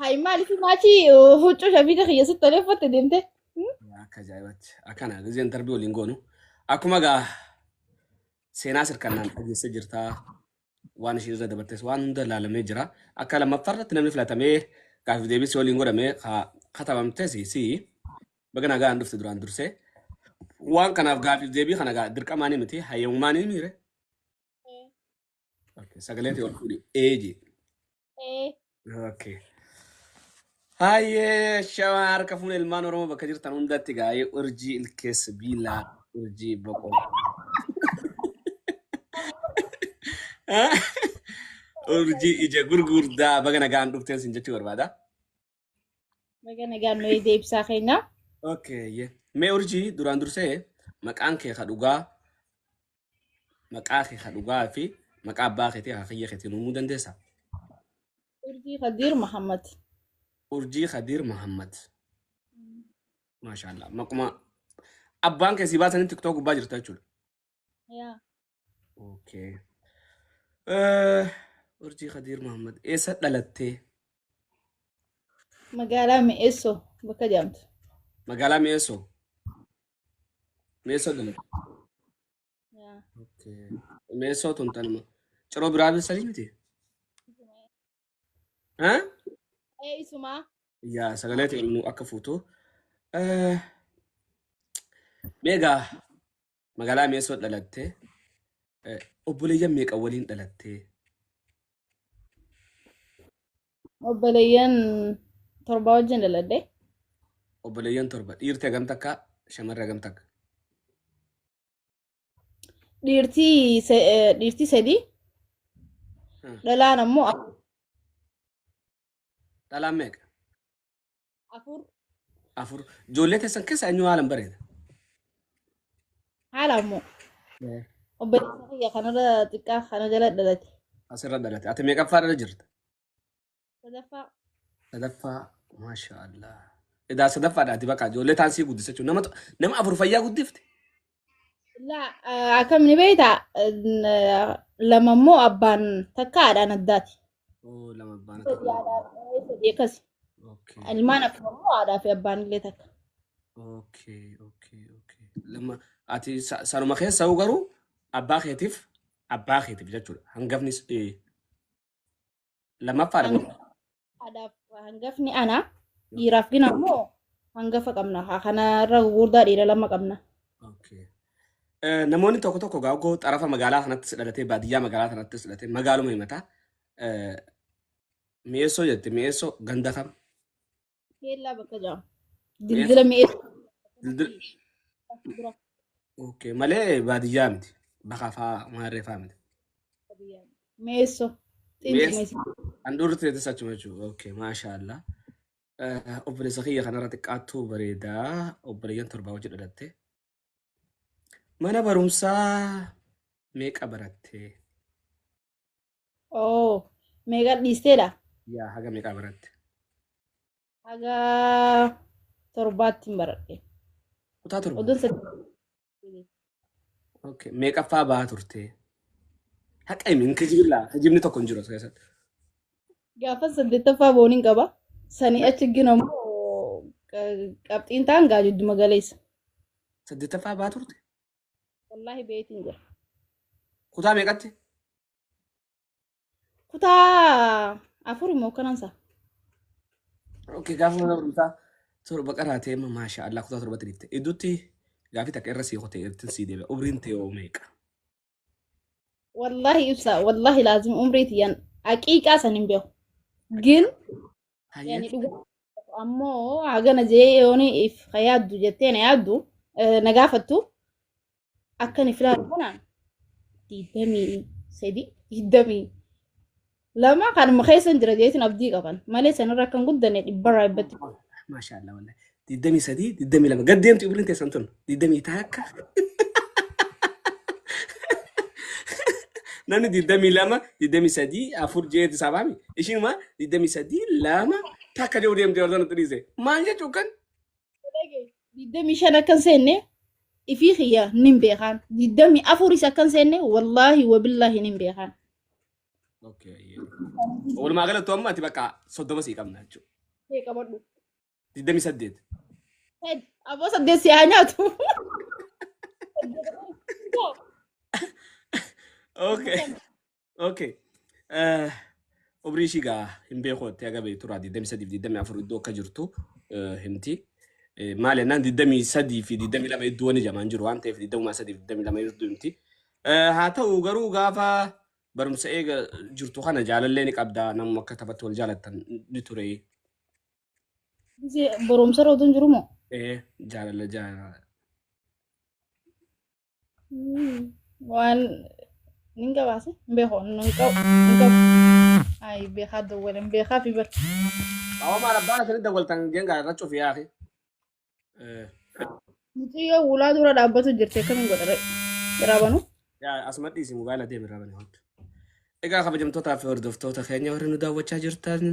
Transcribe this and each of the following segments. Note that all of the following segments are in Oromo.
Hayi maaliif maachii huccuu shabiita kiyya sitti tolee uffatte deemte? Akka ajaa'ibaatti. Akkana gizeen darbii waliin goonu. Akkuma gaa seenaa sirkannaan dhageessee jirtaa. Waan isheen irra dabartes waan hunda ilaalamee jira. Akka lammaffaa irratti namni filatamee gaafiif deebisii waliin godhame katabamtes si baga nagaan dhufte duraan dursee. Waan kanaaf gaafiif deebii kana gaa dirqamaan miti hayyamummaan ni miire. Okay, sagalee ta'e ol fuudhi. Ee jee. Ee. Okay. Hayyee shawaa harka fuune ilmaan Oromoo bakka jirtan hundatti gaa'ee urjii ilkeessa biilaa urjii boqoo. Urjii ija gurguddaa baga nagaan dhufteen sin jechuu barbaada. Baga nagaan nu eegdee ibsaa keenya. Okay, ye. Mee urjii duraan dursee maqaan kee ka dhugaa maqaa kee ka dhugaa fi maqaa abbaa keetii akaakayya keetii nuumuu dandeessaa? Urjii Khadiir Muhammad. Urjii Khadiir Muhammad. Maashaallah. Maquma abbaan kee si baasanii TikTok gubbaa jirta jechuudha. Yaa. Okay. Urjii Khadiir Muhammad eessa dhalattee? Magaalaa Mi'eessoo bakka jedhamtu. Magaalaa Mi'eessoo. Mi'eessoo dhalatte. Yaa. Okay. Mi'eessoo tun tanuma. Ciroo biraa bilsanii miti? Ha? Ee isumaa. Yaa sagalee ta'e nu akka fuutu. Mee egaa magaalaa Mi'eessoo dhalatte. Obboleeyyan meeqa waliin dhalatte? Obboleeyyan torba wajjin dhaladhe. Obboleeyyan torba. Dhiirti hagam takka? Shamarri hagam takka? Dhiirtii sadii. Dhalaan ammoo Dhalaan meeqa? Afur. Afur. Ijoollee teessan keessa eenyu haalan bareeda? Haala ammoo. Obboleessa kiyya kanarra xiqqaa kana jala dhalate. Asirra dhalate. Ati meeqaffaa irra jirta? Sadaffaa. Sadaffaa. Maasha Allah. Edaa sadaffaadha ati bakka ijoollee taan sii guddisa jechuudha. Nama afur fayyaa guddifte. Laa akkam ni beektaa lama immoo abbaan takka haadhaan addaati. Oo lama abbaan Sadii takka. haadhaan sadii akkas. Okay. Ilmaan afur immoo haadhaa fi abbaan illee takka. Okay. Lama ati sanuma keessa hoo garuu abbaa keetiif jechuudha. Hangafnis lammaffaadha moo? Haadhaaf hangafni ana dhiiraaf gina immoo hangafa qabna. Haa kanarra gurguddaa dhiira lama qabna. Okay. Namoonni tokko tokko gaagoo xarafa magaalaa kanattis dhalatee baadiyyaa magaalaa kanattis dhalatee magaaluma himata. Mi'eessoo jette mi'eessoo ganda kam? Keellaa bakka jedhamu. Dildila mi'eessoo. Dildila. Dura. Okay. Malee baadiyyaa miti. Bakaa faa maarree faa miti. Mi'eessoo. Mi'eessoo. Handhuurri teetis achuma jechuudha. Okay. Maasha Allah. Obboleessa kiyya kanarra xiqqaattuu bareedaa. Obboleeyyan torbaa wajji dhalatte. Mana barumsaa meeqa baratte? Oo. Meeqa dhiisteedha? Yaa haga meeqaa baratte? Haga torbaatti hin baradhe. Kutaa torba. Oduun sadii. Okay. Meeqaffaa bahaa turte? Haqa himi hin kijibillaa. Kijibni tokko hin jiru as keessatti. Gaafa saddeettaffaa booniin qaba. Sanii achi gina immoo qabxiin ta'an gaa jidduma galeessa. Saddeettaffaa bahaa turte? Wallaahi beetiin jira. Kutaa meeqatti? Kutaa afur immoo akkanan isaa. Okay, gaafa mana barumsaa torba qaraatee amma maasha Allah kutaa torbatti dhiifte. Idduutti gaafii takka irra sii kotee irratti sii deebi'a. Umriin tee hoo meeqa? Wallaahi ibsa wallaahi laazim umrii tiyyan haqiiqaa san hin beeku. Gin Hayyee. yani dhugaa ammoo hagana jee yooni if ka yaaddu jettee na yaaddu na gaafattu akka ni filaalu kanaan 23 22 kanuma keessa hin jira jeetiin abdii qaban malee sanirra akka hin guddanne dhibbarraa dhibbatti. Maasha Allah wallahi. 23 22 gad deemti umriin teessan tun digdamii takka. Namni 22 23 4 jeeti sabaami. Ishiinuma 23 2 takka jedhu deemte warra nutti dhiise. Maal jechuu kan? 25 akka hin seenne ifii kiyya nin beekaan. 24 isa akka hin seenne wallaahi wabillaahi nin beekaan. Okay. Walumaa galatti amma ati bakka 30 sii qabna jechuudha. Ee qabadhu. 28. Aboo 8 si haa nyaatu. Okay. Okay. Umrii ishii gaa hin beeku jettee haga beektu irraa 23 fi 24 iddoo akka jirtu himti. Maal jennaan 23 fi 22 iddoo wani jamaan jiru waan ta'eef 23 fi 22 iddoo himti. Haa ta'u garuu gaafa barumsa eega jirtu kana jaalallee ni qabda namuma akka taphatti wal jaalattan ni ture. Barumsa irra utuu hin jiru moo? Jaalala jaalala. Waan nin gabaase hin beeku hin qabu hin qabu. Ay beekaa dawwale hin beekaa fi bar. Awwa maal abbaan asirratti dawwaltan jengaa irra cufi yaaqi. Mucayyoo ulaa dura dhaabbatu jirti akkamiin godha ree? Biraa banu? Yaa asuma dhiisi mobaayila deemi irraa bane hodhu. Egaa kabajamtootaa fi hordoftoota keenya warri nu daawwachaa jirtan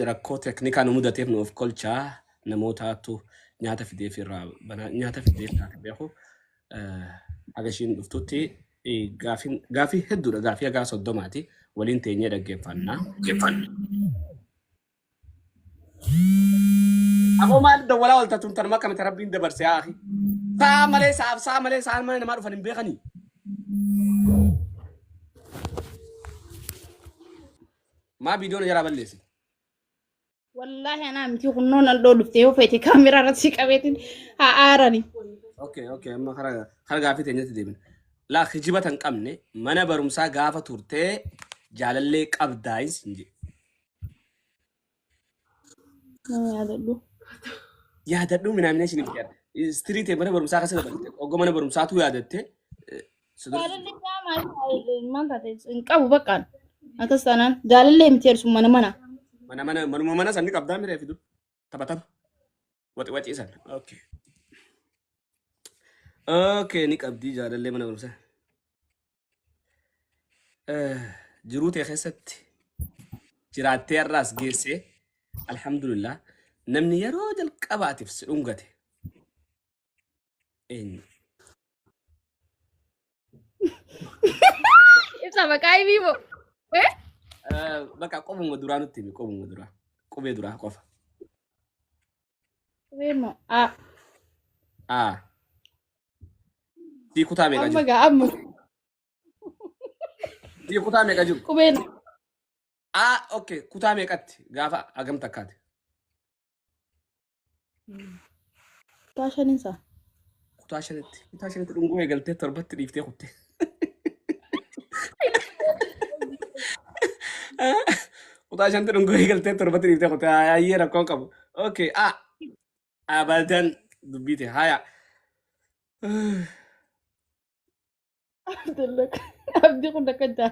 rakkoo teknikaa nu mudateef nu of kolchaa namootaatu nyaata fideef irraa banaa nyaata fideef taate beeku haga ishiin dhuftutti gaafii hedduudha gaafii hagaa 30ti waliin teenyee dhaggeeffanna. Aboo maal dawwalaa oolta tun tanuma akkamiti rabbiin dabarse haa akhi. Sa'a malee sa'aaf sa'a malee sa'aan malee namaa dhufan hin beekanii. Maa viidiyoo na jalaa balleessite? Wallaahi anaa miti kunnoo nan dhoo dhuftee yoo feete kaameraa irratti si qabeetiin haa aarani. Okay, okay, amma kara gaaffii teenyatti deebina. Laa kijiba tan qabne mana barumsaa gaafa turtee jaalallee qabdaayis hin jedhe. Nama yaadadhu. Yaadadhu minaamina isin jedha. Istirii ta'e mana barumsaa keessa dabarte. Ogga mana barumsaatu yaadatte. Jaalallee isaa maal maal taate hin qabu baqqaan. Akkas taanaan jaalallee miti jedhu mana mana. Mana mana manuma mana sanni qabdaa miree fidu. Tapha tapha. Waxi waxii san. Okay. Okay ni qabdii jaalallee mana barumsaa. Jiruu tee keessatti jiraattee har'aas geessee alhamdulillah namni yeroo jalqabaatiif si dhungate eenyu? Ibsa maqaa himii moo? Eh? Bakka qubuma duraa nutti himi qubuma duraa qubee duraa qofa. Qubee moo? A. A. Sii kutaa meeqa Amma jiru? gaa amma. Sii kutaa meeqa jiru? Qubeen A. Okay kutaa meeqatti gaafa hagam takkaati? Kutaa shaninsa. Kutaa shanitti. Kutaa shanitti dhungoo eegaltee torbatti dhiiftee kutte. Kutaa shanitti dhungoo eegaltee torbatti dhiiftee kutte. Ayyee rakkoon qabu. Okay. A. Abadan dubbii ta'e. Haya. Abdii kun akka jaa.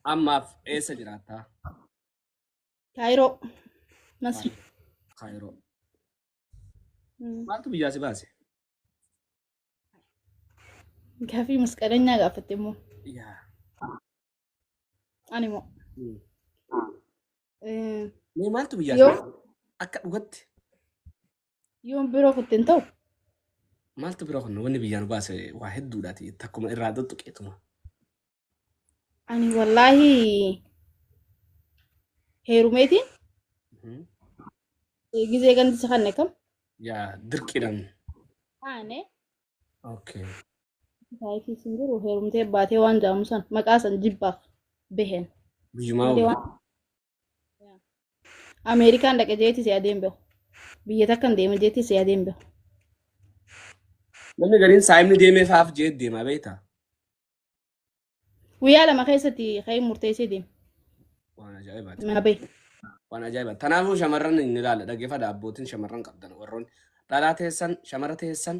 Ammaaf eessa jiraattaa? Kaayiroo. Masri. Kaayiroo. Maaltu biyyaa si baase? Gaaffii masqalanyaa gaafatte immoo. Yaa. Ani immoo. Mee maaltu biyyaa si Yoo baase? Akka dhugatti yoon biroo kutte hin ta'u. maaltu bira kunna wanni biyyaa nu baase waa hedduudhaati takkuma irraa tuttuqeetuma. Ani wallaahi heerumeetiin gizee gandi isa kanne kam Yaa dirqiidhaan. taane Okay. taayitii sin jiru heerumtee baatee waan jaamu san maqaa san jibbaaf beheen. Biyyumaa Malee waliin. waan Ameerikaan dhaqe jeetii si adeem beeku. Biyya takkan deema jeetii si adeem beeku. Namni gariin saayimni deemee faaf jee deema beektaa? Guyyaa 2 keessatti ka'ee murteessee deema. Waan ajaa'ibaati. Mana bahe. Waan ajaa'ibaati. Tanaafuu shamarran hin ilaalla. Dhaggeeffadha abbootiin shamarran qabdan warroonni dhalaa teessan shamara teessan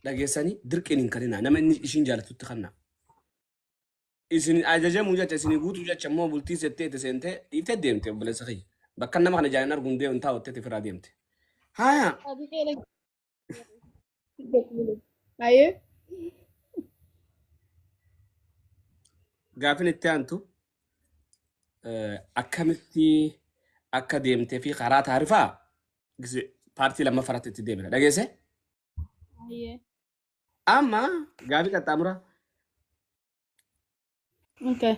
dhageessanii dirqiin hin kaninaa. Nama inni ishiin jaalatutti kannaa. Isin ajajamuu jecha isin guutuu jecha immoo bultii settee itti seentee dhiiftee deemte obboleessa kiyya. Bakka nama kana jaalan arguun deemu taa'u itti ofirraa deemte. Haaya. Ayyee. Gaafin itti aantu akkamitti akka deemtee fi karaa taarifaa paartii lammaffaratti itti deemina. Dhageesse? Ayyee. Amma gaafii qaxxaamura. Okay.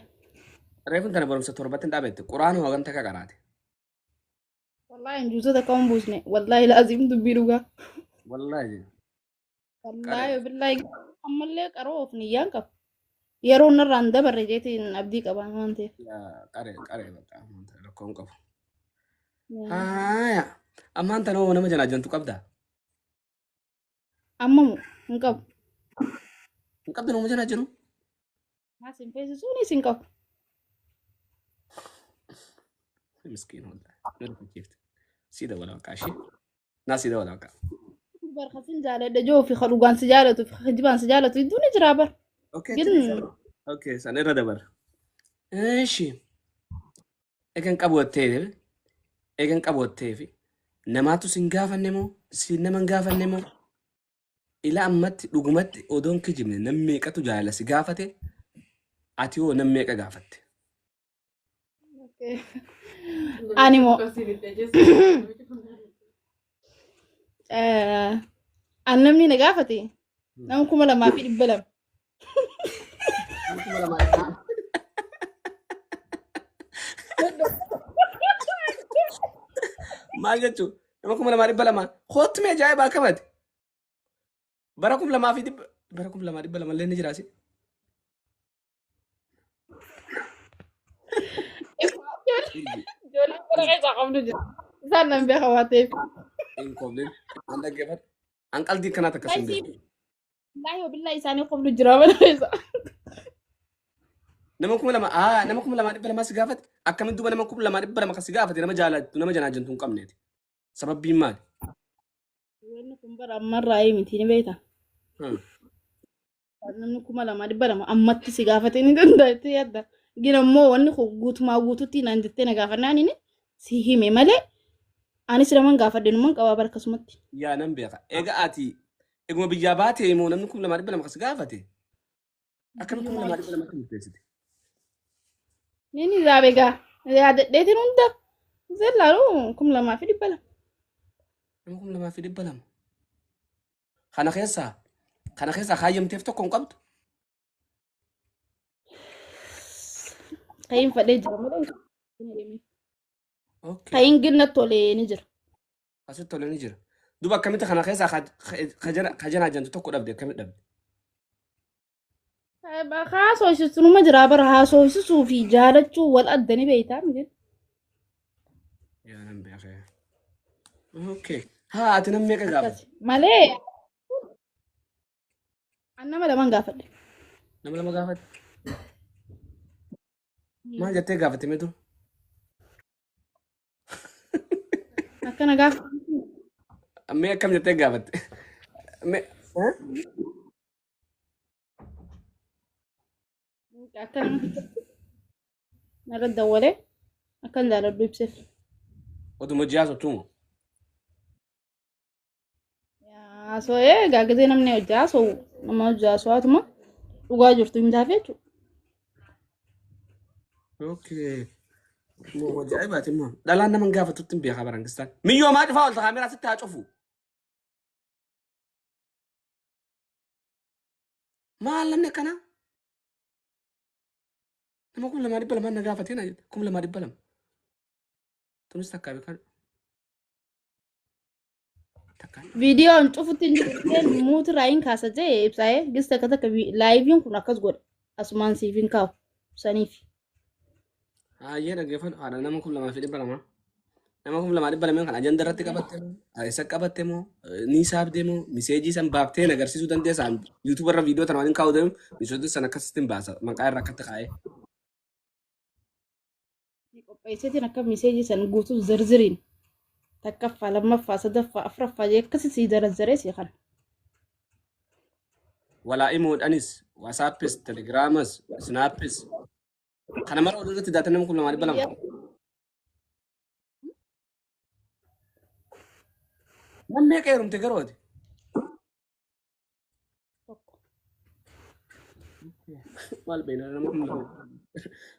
Reefun tana barumsa torbatti hin dhaabette. Quraanuma hagam takka qaraate. Wallaahi injuusa takka hin buusne. Wallaahi laaziim dubbii dhugaa. Wallaahi. Wallaahi billaahi ammallee qaroo of niyyaan qaba. Yeroo narraan dabarre jeetiin abdii qaba waan ta'eef. Qaree qaree bakka rakkoo hin qabu. Haaya. Ammaan tana hoo nama janaajantu qabdaa? Ammamu hin qabu. Hin qabdu nama janaajanu? Naas hin feesisuunis hin qabu. Miskiin wallahi. Na rifachiifte. Sii dabala bakka ishee. Naa sii dabala bakka. Barkasin jaaladha joo fi dhugaan si jaalatu fi kijibaan si jaalatu hedduu ni jira bar. Okay. Gin Okay, san irra dabala. Eeshi. Egan qabu egan qabu fi namaatu sin gaafanne moo si nama hin gaafanne moo ila ammatti dhugumatti odoon kijibne nam meeqatu jaalala si gaafate ati hoo nam meeqa gaafatte? Ani moo an namni na gaafate nama 2200. Maal jechuun nama 2200 kootu mee ajaa'ibaa akkamati? Bara kum lamaa fi dhibba bara 2200 illee ni jiraasi. Ijoollee bara keessaa qabdu jira. Isaan nan beeka waan ta'eef. Hin koofne an dhaggeeffadhu. An qalbii kanaa takka sin beeku. Wallaahi wabillaahi isaanii qoflu jira mana keessa. Nama 2000 nama 2200 si gaafate akkamitti duuba nama 2200 kan si gaafate nama jaalattu nama janaajantu hin qabneeti. Sababbiin maali? Wanni kun bara ammarraa miti ni beekta. Namni 2200 ammatti si gaafate ni danda'a jettee yaadda. Gin ammoo wanni kun guutumaa guututti naan jettee na gaafannaan inni si hime malee anis naman gaafadhe numan qabaa bara akkasumatti. Yaa nan beeka. Egaa ati eguma biyyaa baatee immoo namni 2200 kan si gaafate akkamitti 2200 murteessite? Nini zaabegaa yaadadheetiin hunda zellaalu 2200. Nama 2200. Kana keessaa kaayyamteef tokko hin qabdu. Kayin fadhee jira malee. Okay. Kayin ginna tolee ni jira. Asitti tolee ni jira. Duuba akkamitti kana keessaa ka janaajantu tokko dhabde akkamitti dhabde? Haasofsiisu numa jira bara haasofsiisuu fi jaalachuu wal adda ni beektaa miti. Yaa nan beekee. Okay. Haa ati nam meeqa gaafatte? Malee an nama lamaan gaafadhe. Nama lama gaafatte? Maal jettee gaafatte mee dur? Akkana gaafa. Mee akkam jettee gaafatte? Mee Akkana narra dawwalee akkan jaaladhu ibseef. Oduma ji'aa sottuuma. Haasoo'ee gaagazee namni hojii haasa'u nama hojii haasa'aatuma dhugaa jirtu himtaaf jechuudha. Okay. Moo ajaa'ibaati immoo. Dhalaan nama hin gaafatutti hin beekaa barangistaan. Miyyoo maa cufaa olta kaameraa sitti haa cufu. Maal namni akkanaa? Nama 2200 na gaafatee na jedhe. 2200. Tunis takkaa beekaa. Takkaa. Viidiyoon cufutti hin jiru muuti raayin kaasa jee ibsaa'ee gis takka takka laayiviin kun akkas godha asumaan siif hin kaa'u saniif. Hayyee dhaggeeffadhu haadha nama 2200. Nama 2200 kan ajanda irratti qabatte moo isa qabatte moo ni saabde moo miseejii san baaftee na agarsiisuu dandeessa. YouTube irra viidiyoo tana waliin kaa'uu deemu miseejii san akkasitti hin baasa maqaa irra akkatti kaa'ee. Qopheesseetiin akka miseejii san guutuu zirziriin takkaffaa lammaffaa sadaffaa afuraffaa jee akkasi sii zarazzaree sii kana. Walaa imoodhanis WhatsAppis Telegramas Snappis kana mara oduu irratti daatan nama 2200. Nam meeqa heerumte garuu ati? Tokko. Maal beekna nama 2000.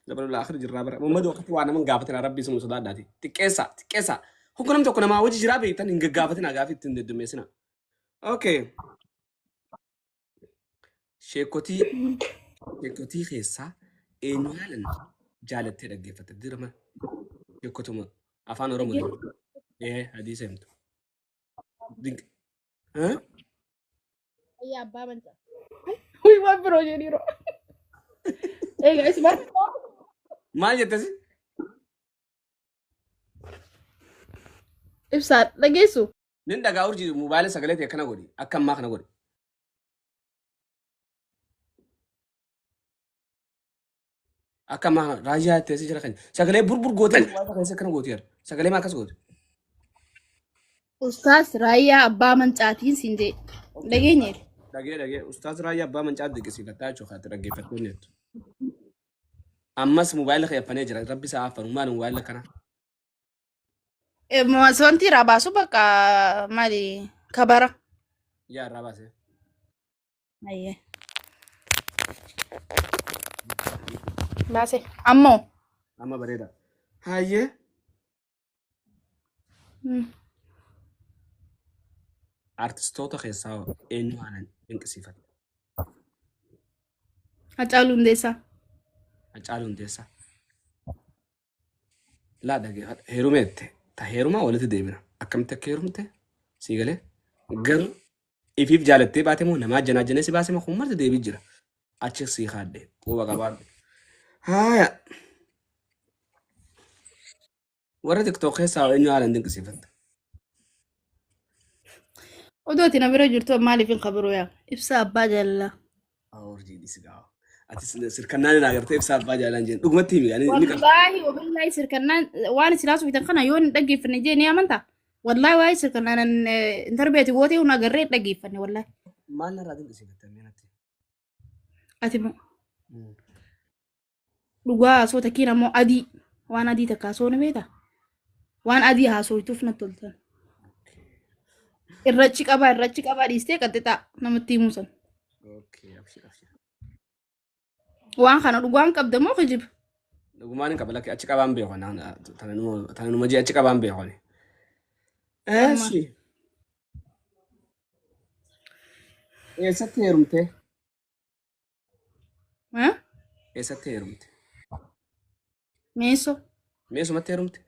Zabanul akhir jirraa bara. Muhammad waqti waa nama hin gaafatina rabbii suma sodaadhaati. Xiqqeessa xiqqeessa. Hogga namni tokko namaa wajji jiraa beektan hin gaggaafatina gaafii ittiin deddommeessina. Okay. Sheekotii sheekotii keessaa Eenyu haalan jaalattee dhaggeeffatte dirama yokkotuma afaan Oromoo ee hadiisa himtu. Dinq. Eh? Ayyaa abbaa mancaa. Uy, waan biroo jedhiiroo. Egaa isuma. Maal jettesi? Ibsaa dhageessu. Nin dhagaa urjii moobaayila sagalee ta'e akkana godhi. Akka ammaa kana godhi. Akka ammaa kana raayyaa itti asii jira kan. Sagalee burbur gootee moobaayila keessa akkana gooti yaada. Sagalee maa akkas gooti? Ustaas Raayyaa Abbaa Mancaatiin siin jee. Dhageenye. Dhagee dhagee ustaas raayyaa abbaa mancaa dinqisiifattaa jechuudha kaatti dhaggeeffattoonni jettu. Ammas moobaayila kee affanee jira. Rabbi isaa affanu maali moobaayila kana? Wanti irraa baasu bakka maali kabara. Yaa irraa baasee. Ayyee. Baase. Ammoo. Amma bareeda. Hayyee. Artistoota keessaa eenyu haalan dinqisiifatta? Hacaaluu Hundeessaa. Hacaaluu Hundeessaa. Laa dhageeffadha. Heerumeette. Ta heerumaa walitti deebina. Akkamitti akka heerumte sii galee. Garuu ifiif jaalattee baate moo namaa janaa janee si baase moo kun marti deebii jira. Achi sii kaadhe. Quba qabaadhu. Haaya. Warra TikTok keessaa eenyu haalan dinqisiifatta? Odoo ati na bira jirtu maaliif hin kabiroo yaa? Ibsaa abbaa jaalalaa. Urjii dhisi gaa. Ati sirkannaan hin agartee ibsaa abbaa jaalaan jeen. Dhugumatti himi. Ani ni qaba. Wallaahi wabillaahi sirkannaan waan isin haasoftan kana yoo hin dhaggeeffanne jee ni amantaa? Wallaahi waa'ee sirkannaan intarbeeti gootee hun agarree hin dhaggeeffanne wallaahi. Maal narraa dinqisiifatta mee natti? Ati immoo dhugaa haasoo takkiin ammoo adii waan adii takka haasoo ni beektaa? Waan adii haasooytuuf natti toltan. Irrachi qabaa irrachi qabaa dhiistee qaxxixaa namatti himuu san. Okay, abshir abshir. Waan kana dhugaan qabda moo kijiba? Dhugumaan hin qaba lakki achi qabaan beeku tana numa jee achi qabaan beeku ani. Eeshi. Eessatti heerumte? Eh? Eessatti heerumte? Meessoo. Meesumatti heerumte?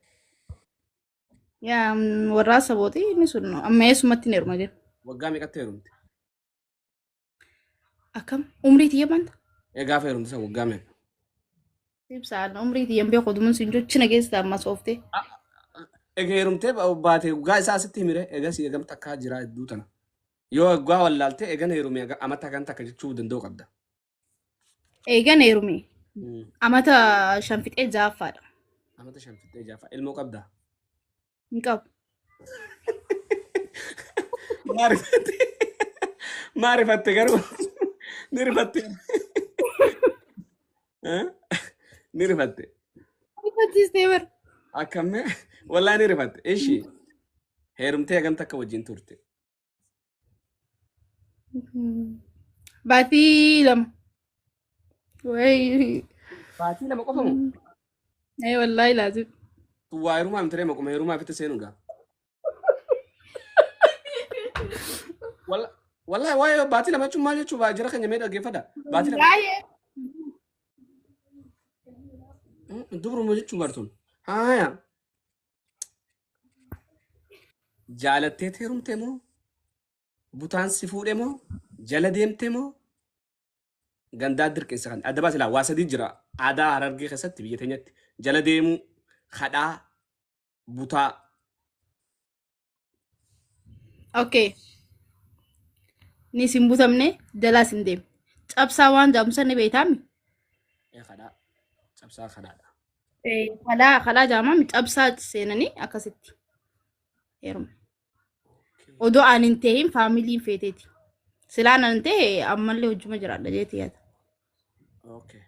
Yaa warraa sabooti inni sun amma eessumatti hin heeruma jedhu. Waggaa meeqatti heerumte? Akkam umrii tiyya banta? Ee gaafa heerumte san waggaa meeqa? Ibsaan umrii tiyya hin beeku odumun siin jochina keessa amma sooftee. Egaa heerumtee baate waggaa isaa asitti himire egaa si eegam takkaa jira hedduu tana. Yoo waggaa wallaalte eegan heerume amata kan takka jechuu danda'u qabda. Eegan heerume amata shan fixee ja'affaadha. Amata shan fixee ja'affaa ilmoo qabda. Hin qabu. Maa rifatte? Maa rifatte garuu? Ni rifatte. Eh? Ni rifatte. Rifachiistee bar. Akkammee? Wallaahi ni rifatte. Ishi. Heerumtee hagam takka wajjin turte? Baatii 2. Wayi. Baatii 2 qofa moo? Ee wallaahi laazim. Tun waa heerumaa miti ree maquma heerumaa fitti seenu gaa. Wallahi waa'ee baatii 2 jechuun maal jechuu jara keenya mee dhaggeeffadha. Baatii 2. Baay'ee. Dubruma jechuun bartuun. Haaya. Jaalattee heerumte moo? Butaan si fuudhe moo? Jala deemte moo? Gandaa dirqeessa kan adda baase laa waa sadii jira aadaa Harargee keessatti biyya teenyatti jala deemuu kadhaa butaa. Okay. Ni sin butamne jalaas hin deemne. Cabsaa waan jedhamu san ni beektaami? Ee kadhaa cabsaa kadhaadha. Kadhaa kadhaa jedhama cabsaa seenanii akkasitti heerume. Odoo aan hin ta'in faamiliin feeteeti. Silaan aan ta'e ammallee hojjuma jiraadha jeeti yaada. Okay.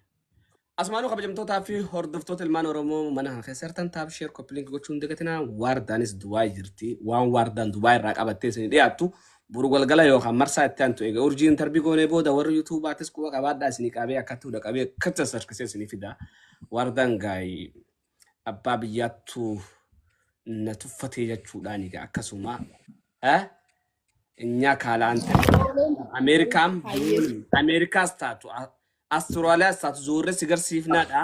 Asumaanuu kabajamtootaa fi hordoftoota ilmaan Oromoo mana kana keessa jirtan taap sheer koppiliink gochuun dagatinaa waardaanis Dubaay jirti. Waan waardaan Dubaay irraa qabattee isin dhiyaattu boru galgala yookaan marsaa itti aantu eega urjii intarbii goonee booda warri yuutuubaatis quba qabaadhaa isinii qabee akkatti hunda qabee akkatti sarkisee isinii fida. Waardaan gaayii abbaa biyyaattu na tuffatee jechuudhaan egaa akkasuma eh? Inyaa kaala ante Ameerikaam Ameerikaas taatu Asturaaliyaas taatu zoorree si garsiifnaadha.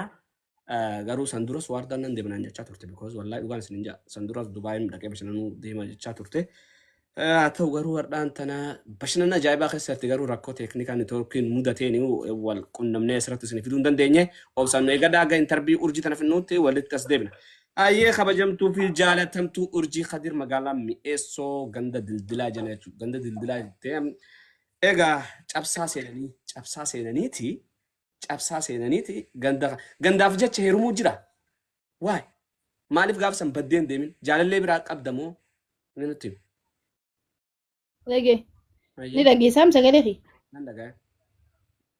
Garuu san duras waardaan nan deemnaan jechaa turte because wallaahi dhugaan isin hin jaa san duras Dubaayin dhaqee bashannanuu deema jechaa turte. Haa ta'u garuu har'aan tana bashannana ajaa'ibaa keessatti garuu rakkoo teeknikaa neetwoorkiin mudateen wal qunnamnee asirratti isin fiduu hin dandeenye. Obsaan nu eegadhaa aga intarbii urjii tana finnuutti walitti as deebina. Ayyee kabajamtuu fi jaalatamtuu Urjii Kadir magaalaa Mi'eessoo ganda Dildilaa jala jechuudha. Ganda Dildilaa jettee egaa cabsaa seenanii cabsaa seenaniiti cabsaa seenaniiti ganda gandaaf jecha heerumuu jira. Waay maaliif gaafa san baddee hin deemin jaalallee biraa qabda moo inni nutti himi. Dhagee. Ni Ayyee dhageessaam sagalee fi. nan dhagaya.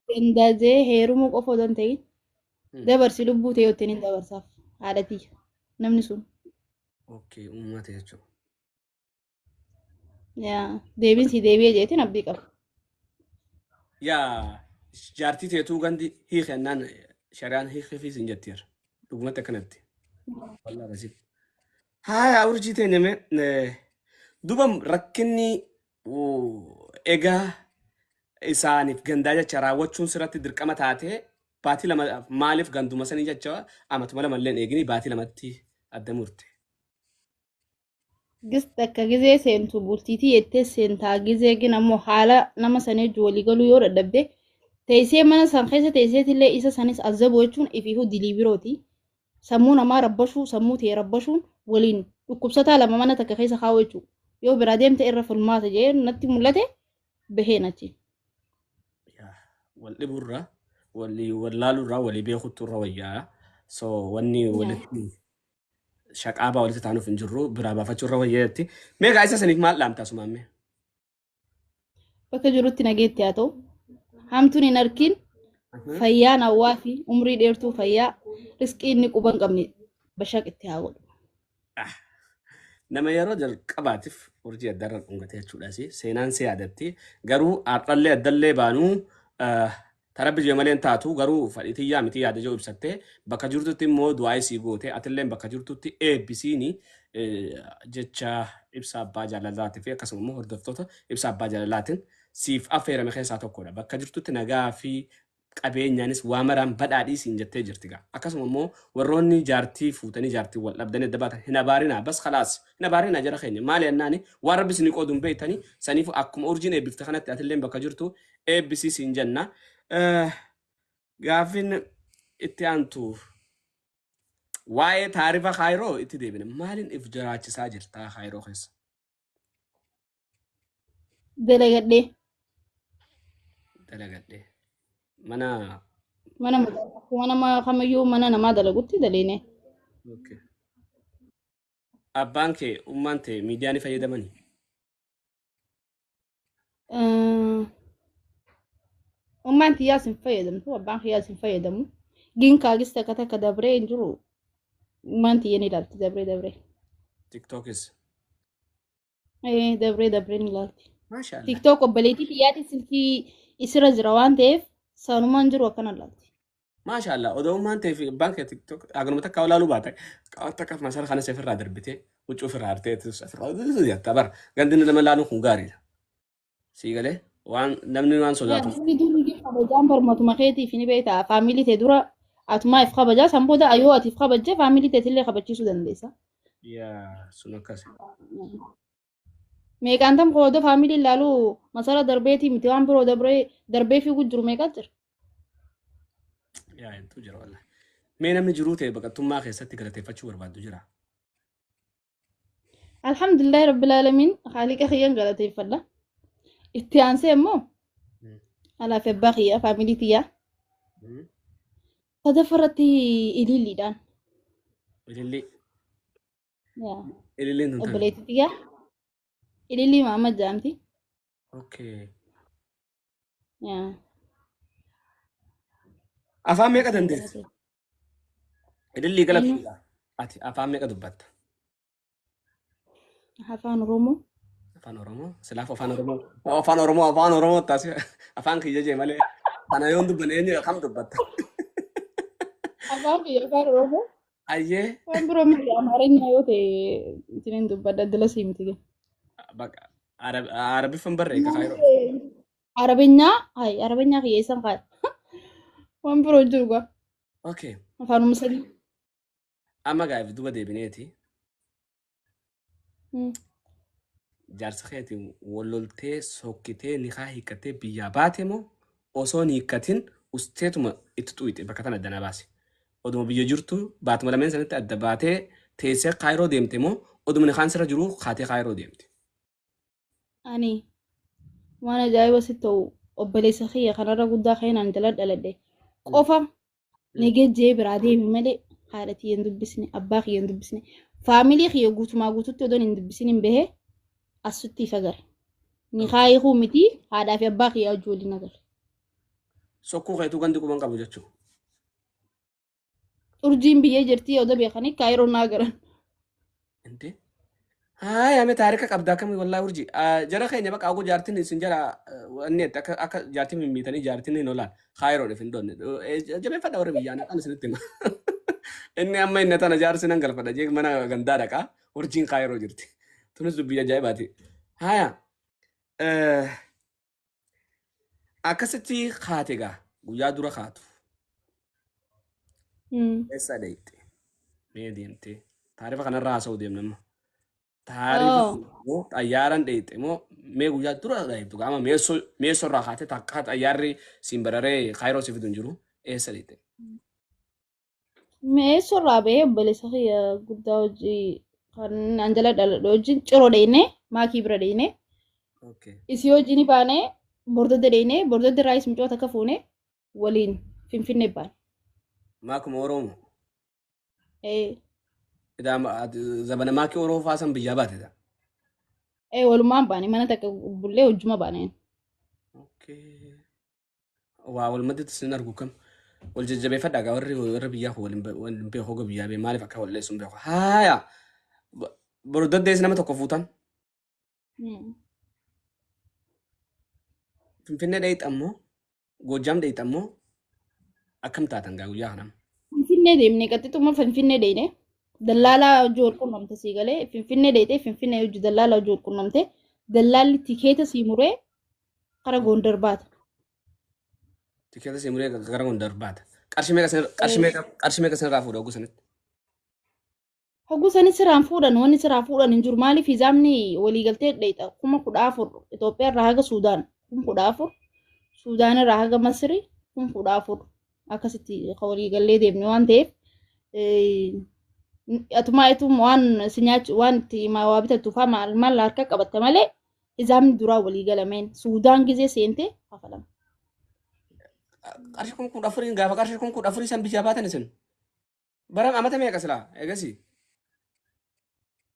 Gandazee heerumuu qofa odoo hin ta'in dabarsi lubbuu ta'e ittiin hin dabarsaaf haadha tiyya namni sun. Okay uummata jechuudha. Yaa deebiin si deebi'ee jeetiin abdii qaba. Yaa jaartii teetuu gandi hiikennaan shari'aan hiikee siin jetteera. Dhugumatti akkanatti. Wallaahi rasiif. Haaya urjii teenya mee duba rakkinni egaa isaaniif gandaa jecha raawwachuun sirratti dirqama taatee baatii 2 maaliif ganduma sanii jecha amatuma 2 illee hin eegini baatii 2tti adda murte. Gis takka gizee seentu bultiitii jettee seentaa gizee gin ammoo haala nama sanii wajjin walii galuu yoo dadhabde teessee mana san keessa teesseetillee isa sanis azabuu jechuun ifiifuu dilii birooti. Sammuu namaa rabbashuu sammuu tee rabbashuun waliin dhukkubsataa lama mana takka keessa kaa'uu jechuudha. Yoo biraa deemte irra furmaata jedhee natti mul'ate baheen achi. Yaa, Wal dhibuurra walii wallaaluurra walii beekuttu irra wayyaa. So wanni Yaa. walitti shaqaabaa walitti taanuuf hin jirru biraa baafachuu irra wayyaa jetti. Mee gaa isa saniif maal dhaamta asumaan mee? Bakka jirutti nageetti haa ta'u. Hamtuun hin arkin fayyaan hawwaa fi umrii dheertuu fayyaa riskii inni quba hin qabne bashaq itti haa godhu. Nama yeroo jalqabaatiif urjii addarra dhungate jechuudhaas seenaan si yaadatti. Garuu har'allee addallee baanuu tarabbi jee malee hin taatu garuu fadhii tiyyaa miti yaada jiru ibsattee bakka jirtutti immoo du'aa sii goote atillee bakka jirtutti eebbisiini jecha ibsa abbaa jaalalaatii fi akkasuma immoo hordoftoota ibsa abbaa jaalalaatiin siif affeerame keessaa tokkodha. Bakka jirtutti nagaa fi qabeenyaanis waa maraan badhaadhii siin jettee jirti gaa. Akkasuma immoo warroonni jaartii fuutanii jaartii wal dhabdanii adda baatan hin abaarinaa bas khalaas hin abaarinaa jara keenya maali jennaani waan rabbi isinii qoodu hin beektanii saniif akkuma urjiin eebbifte kanatti atilleen bakka jirtu eebbisii siin jenna. Gaaffiin itti aantu waa'ee taarifa kaayiroo itti deebina. Maaliin if jiraachisaa jirtaa kaayiroo keessa? Dalagadhee. Dalagadhee. Mana. Mana akkuma nama kamiyyuu mana namaa dalagutti daleene. Okay. Abbaan kee ummaan tee miidiyaa ni fayyadamanii? Ummaan tiyyaas hin fayyadamtu, abbaan kiyyaas hin fayyadamu. Gin kaagis takka takka dabree hin jiru. Ummaan tiyya ni ilaalti dabree dabree. Tiktookis. Ee dabree dabree ni ilaalti. Maashaallah. Tiktook obboleettii tiyyaati silkii isirra jira waan ta'eef sanumaan jiru akkana ilaalti. Maashaallah odoo ummaan tee fi abbaan kee tiktok haganuma takka olaaluu baate qaama takka masara kana ofirraa darbitee huccuu ofirraa hartee ofirraa jetta bar gandi nama laaluun kun gaariidha. Sii galee waan namni waan sodaatu. Namni dur kabajaan barmatuma keetiif ni beekta. Faamilii tee dura atumaa if kabajaa san booda yoo ati if kabajjee faamilii teetillee kabachiisuu dandeessa. Yaa sun akkas. Meeqaan tam qooda faamilii ilaaluu masara darbeetii miti waan biroo dabree darbee fiiguu jiru meeqaa jira. Yaa hedduu jira wallahi. Mee namni jiruu ta'e baqattummaa keessatti galateeffachuu barbaaddu jira. Alhamdulillahi rabbil aalamiin haaliqa kiyyan galateeffadha. Itti aansee immoo alaa fi abbaa kiyya faamilii tiyyaa. Sadaffaa irratti ililliidhaan. Ilillii. Yaa. Ililliin tun tami? Obboleettii tiyyaa. Ilillii Mahammad jedhamti. Okay. Yaa. Afaan meeqa dandeessa? Ilillii Eenyu? galatoomta. Ati afaan meeqa dubbatta? Afaan Oromoo. Afaan Oromoo. Silaaf afaan Oromoo. Afaan Oromoo afaan Oromoo taasise afaan kiyya jee malee. Kana yoon dubbanne eenyu kam dubbatta? Afaan kiyya afaan Oromoo. Ayyee. Waan biroo miti Amaarinyaa yoo ta'e isiniin dubbadha dila sii miti. Baqa Arabiffan barree ka kaayiroo. Arabinyaa hay Arabinyaa kiyya isan kaaya. Waan biroo hin jiru gaa. Okay. Afaanuma sadii. Amma gaaf duba deebineeti. Jaarsa keetiin wal loltee sokkitee nikaa hiikkattee biyyaa baate moo osoo hin hiikkatin usteetuma itti xuyxe bakka tana adda na baase. Oduma biyya jirtu baatuma lameen sanatti adda baatee teessee Kaayiroo deemte moo oduma nikaan sirra jiru kaatee Kaayiroo deemte? Ani waan ajaa'iba sitti ta'u obboleessa kiyya kanarra guddaa keenan jala dhaladhe qofa nagee biraa deemi malee haadha tiyya hin dubbisne, abbaa kiyya hin dubbisne, faamilii kiyya guutumaa guututti odoon hin dubbisin hin bahee asitti ifa gare. Nikaa hiikuu miti, haadhaa fi abbaa kiyya wajji waliin agarre. Sokkuu keetuu gandi quban qabu jechuudha. Urjiin biyya jirti odoo beekanii Kaayiroo naa garan. Intee? Haaya ame taarika qabda akkamii wallaahi urji. Jara keenya bakka agoo jaartiin isin jara wanni akka jaartiin mimmiitanii jaartiin hin olaan Kaayiroodhaaf hin doonne. Jabeeffadha warra biyyaa naqaan isinitti hima. Inni amma inni tana jaarsi nan galfadha jee mana gandaa dhaqaa, urjiin Kaayiroo jirti. Tunis dubbii ajaa'ibaati. Haaya akkasitti kaate gaa guyyaa dura kaatu. Eessa deemte? Mee deemtee? Taarifa kanarraa haasa'uu deemna amma. Taarifa moo xayyaaraan dheeyxe moo mee guyyaa dura dheeytu qaama meessoo meessoo irraa kaatee takkaa xayyaarri siin bararee Kaayiroo si fidu hin jiru eessa dheeyxe? Mi'eessoo irraa bahee obboleessa kiyya guddaa hojii kan an jala dhaladhe wajjin Ciroo dheeyne, maakii bira dheeyne. Isii wajjin ni baane, Bordodde dheeyne, Bordodde irraayis mucoo takka fuune, waliin Finfinnee baane. Maakuma Oromoo. Ee. Idaa zabana maakii Oromoo faa san biyyaa baate taa. Ee, walumaan baane, mana takka bullee hojjuma baane. Okay. Waa wal madditti sin argu kam. Wal jajjabeeffadhaa gaa warri biyyaa kun wal hin beeku hoga biyyaa bee maaliif akka wal leessu hin beeku. Haaya. Bordoddees nama tokko fuutan. Finfinnee dheeyxan moo Goojjaam dheeyxan moo akkam taatan gaa guyyaa kanam? Finfinnee deemne, qaxxixuma Finfinnee deemne. Dallaalaa hojii wal qunnamte sii galee Finfinnee deemte, Finfinnee hojii dallaalaa hojii wal qunnamte, dallaalli tikeeta sii muree kara Gondar baata. Tikeeta sii muree gara Gondar baata. Qarshii meeqa isinirraa fuudha hogguu sanitti? Hogguu sani siraan fuudhan, wanni siraa fuudhan hin jiru. Maaliif hizaamni waliigaltee dheexa 14,000, Itoophiyaa irraa haga Suudaan 14,000, Suudaan irraa haga Masri 14,000, akkasitti kan waliigallee deemne waan ta'eef atumaa itum waan si nyaachu waan itti waa bitattu faa maal maal harka qabatte malee hizaamni duraa walii galameen Suudaan gizee seente kafalama. Qarshii 14,000n gaafa qarshii 14,000 san biyyaa baatan isin. Bara amata meeqa silaa eegasii?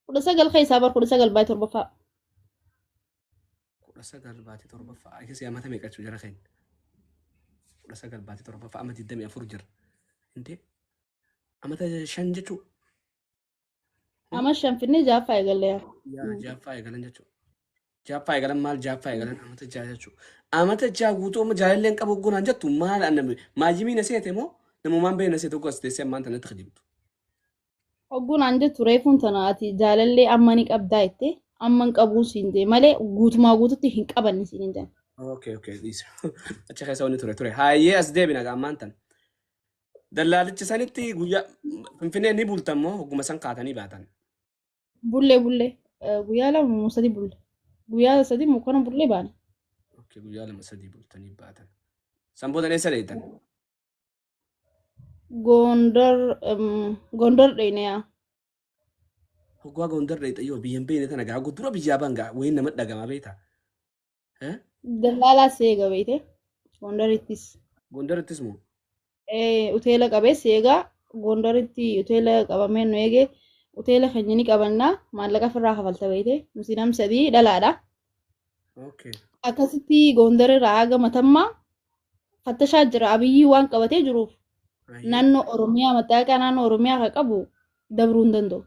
19 keessaa bar 19 baay'ee torbaffaa. 19 baatii torbaffaa eegasii amata meeqa jechuu jara keenya? 19 baatii torbaffaa amma 24 jira. Intee amata 5 jechuu? Amma 5 finnee ja'affaa eegalle yaa. Yaa ja'affaa eegalan jechuudha. Ja'affaa eegalan maal ja'affaa eegalan amata 6 jechuudha. Amata 6 guutuu amma jaalallee hin qabu gonaan jettu maal annami maajimii na seete moo namumaan bee na seete oguu as teessee ammaan tanatti kijibdu? Hogguu naan jettu reefuun tana ati jaalallee amma ni qabdaa jettee amma hin qabuun siin jee malee guutumaa guututti hin qabanne siin hin jenne. Okay, dhiisa. Achi keessa wanni ture ture. Hayyee as deebina gaa ammaan tan. Dallaalichi sanitti guyyaa Finfinnee ni bultan moo hogguma san kaatanii baatan? Bullee bullee guyyaa 2 moo 3 bulle. Guyyaa 3 moo kana bullee baane. Okay, guyyaa 2 3 bultanii baatan. San booda eessa dheeytan? Gondar, Gondar dheyne yaa. Hoggaa Gondar dheeytan yoo biyya hin beekne tana gaa dura biyyaa baan gaa wayiin nama dhagama beektaa? Eh? Dallaalaa seega beeyte. Gondarittis. Gondarittis moo? Uteela qabee seegaa Gondaritti uteela qabamee nu eege, uteela keenya ni qabannaa, maallaqa ofirraa kafalta beeyte. Nuti nam sadii dhalaadha. Akkasitti Gondar irraa haga Matammaa fattashaa jira, Abiyyii waan qabatee jiruuf naannoo Oromiyaa maxxaaqaa naannoo Oromiyaa kan qabu dabruu hin danda'u.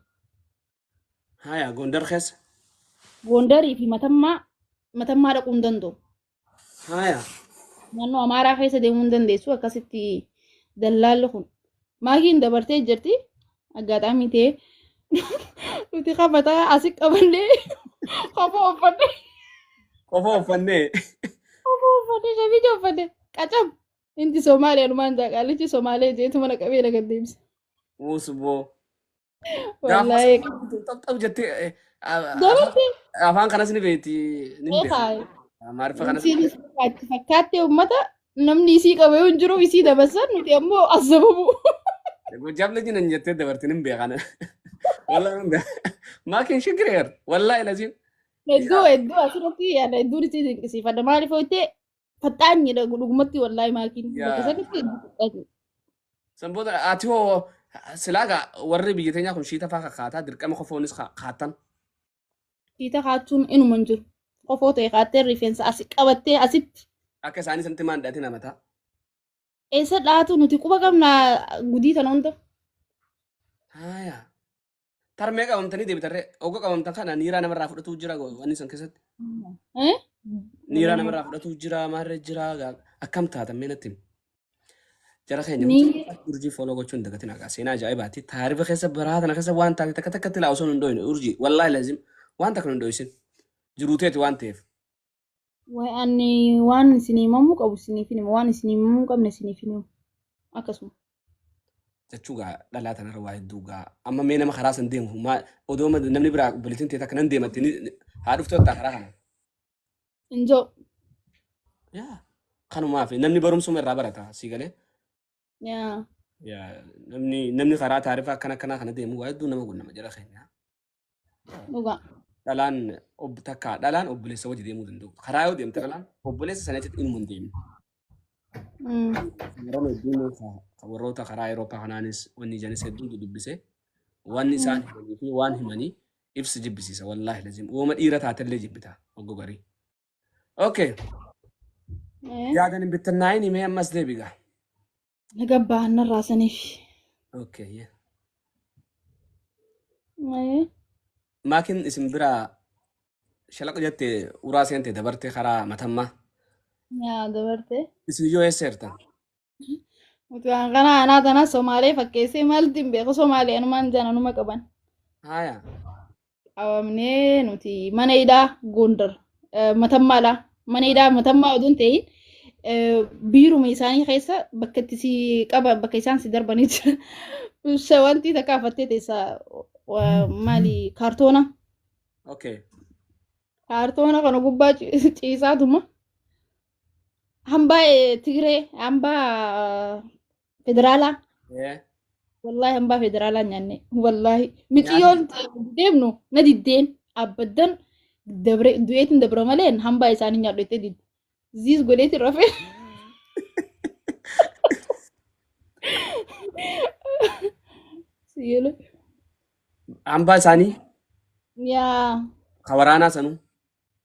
Haya Gondar keessa. Gondarii fi Matammaa dhaquu hin danda'u. Haya. Naannoo Amaaraa keessa deemuu hin dandeessu. Akkasitti dallaalli kun maakiin dabartee jirti. Aggaxaamii ta'ee nuti kafataa asi qabannee kofa uffannee Qofa uffannee. Kofa uffannee, shamija uffannee qacam. Inti Somaaliyaa numaan jaa qaalichi Somaalee jeetu mana qabee na gaddeebise. Uusboo. Gaafa Wallaahi. xapxap jettee Dabarte afaan kanas ni beekti ni beekti. beekaa. Amaariffa kanas ni Isiinis fakkaatti fakkaattee uummata namni isii qabee hin jiru isii dabarsan nuti ammoo azabamu. Gojaam liji nan jettee dabarti ni beekan. Wallahi ni beekan. Maakiin shigireer. Wallahi lazim. Hedduu hedduu asirratti yaada hedduun isii dinqisiifadha. Maaliif hojjete faxaanyidha dhugumatti wallaahi maakiin bakka Yaa. sanitti hedduu faxaanyi. San booda ati hoo silaa gaa warri biyya teenyaa kun shiita faa kakkaataa dirqama kofoonis kaattan. Fiita kaachuun inuma hin jiru. Qofoo ta'e kaattee rifeensa asi qabattee asitti Akka isaanii sanatti maan dhaatin amataa. eessa dhaatu nuti quba qabna gudii tana hunda. Haaya. Tarmee qabamtanii deebitarree ogga qabamtan kana niiraa namarraa fudhatuu jira wanni san keessatti. Eh? Niiraa namarraa fudhatuu jira maarree jira akkam taatan mee natti himi. Jara keenya Ni urjii fooloo gochuun dagatin haqa seenaa ajaa'ibaati. Taarifa keessa baraa tana keessa waan taate takka takkatti laa osoo hin dhoyne urjii wallaahi lazim waan takka hin dhoysin jiruuteeti waan ta'eef. Wayi ani waan isin himamuu qabu isiniif hin himu waan isin himamuu hin qabne isiniif hin himu akkasuma. Jechuu gaa dhalaa tanarra waa hedduu gaa amma mee nama karaa san deemu maa odoo namni biraa obboleettiin ta'e takka nan deematti haa dhuftu jettaa karaa kana. Injoo. Yaa kanumaaf namni barumsuma irraa barata sii galee. Yaa. Yaa namni karaa taarifa akkana akkanaa kana deemu waa hedduu nama gunnama jara keenya. Dhugaa. Dhalaan takka dhalaan obboleessa wajji deemuu danda'u. Karaa yoo deemte dhalaan obboleessa sana achitti inuma hin deemne. Shamarran hedduun warroota karaa Awurooppaa kanaanis wanni ijanis hedduun dubbise. Wanni isaan himanii fi waan himanii ibsi jibbisiisa wallaahi lazim. Uuma dhiira taatellee jibbita obbo garii. Okay. Yaadan hin bittinnaa'in himee ammas deebiga. Naga ba'an saniif. Okay. Yeah. Maakin isin biraa shalaqa jette uraa seente dabarte karaa matammaa. Yaa dabarte. Isin yoo eessa jirtan? Nuti waan kana anaa tana Somaalee fakkeessee maalti hin beeku Somaalee anumaan jaan anuma qaban. Haaya. Qabamnee nuti mana hidhaa Gondar matammaadha. Mana hidhaa matammaa oduu hin ta'in biiruma isaanii keessa bakka itti si qaba bakka isaan si darbanii jira. Wanti takka afattee teessa maali kaartoona. Okay. Kaartoona kana gubbaa ciisaatuma. Hambaa Tigree hambaa federaalaa. Wallaahi hambaa federaalaa nyaanne wallaahi miciyyoon deemnu na diddeen abbaddan dabre du'eetiin dabra malee hambaa isaanii nyaadhu jettee didde. Ziis godheetiin rafee. Siyyelo. Hambaa isaanii Yaa ka waraanaa sanuu.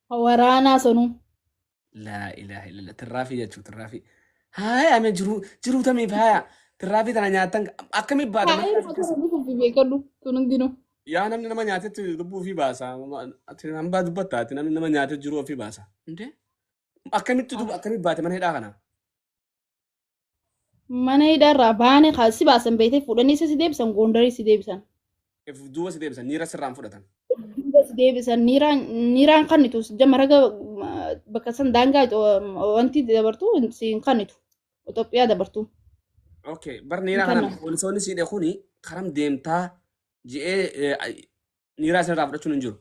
waraanaa sanuu. Laa ilaaha illallah. Tirraafii jechuun tirraafii. Haaya ame jiruu jiruu tamiif haaya. Tirraafii tana nyaattan akkamitti baata? Haaya kana dhufuuf beekadhu tun hundinuu. Yaa namni nama nyaatetti lubbuu ofii baasa. Ati hambaa dubbatta ati namni nama nyaate jiruu ofii baasa. Indee akkamitti duba akkamitti baate mana hidhaa kana? Mana hidhaarraa baane si baasan beektee fuudhanii isa si deebisan Gondarii si deebisan. If duuba si deebisan niira sirraan fudhatan. Duuba si deebisan niiraan niiraan kannitu jama raga bakka san daangaa wanti dabartu si hin kannitu. Itoophiyaa dabartu. Okay, bar niiraa Hin kana kennan. poolisoonni siidhe kuni karam deemtaa ji'ee niiraa isinirraa fudhachuun hin jiru.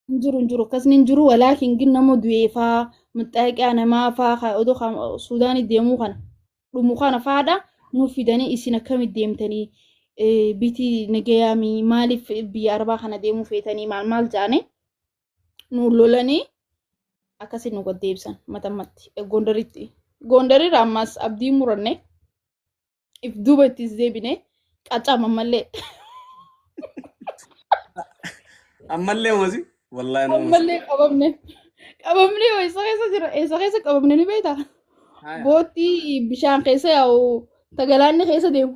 Hin jiru hin jiru akkasni hin jiru walaakin gin nama du'ee faa muxxaaqiyaa namaa faa odoo Suudaanii deemuu kana dhumu kana faadha nuuf fidanii isin akkamitti deemtanii bitii nagayaamii maaliif biyya arabaa kana deemuu feetanii maal maal jaane nu lolanii akkasiin nu gad deebisan matammatti Gondaritti. Gondarirraa ammas abdii muranne if duuba ittis deebine qaccama ammallee. Ammallee masi wallaahi nama masi. Ammallee qabamne. Qabamne eessa keessa jira eessa keessa qabamne ni beektaa? Boottii bishaan keessa yaa'u tagalaanni keessa deemu.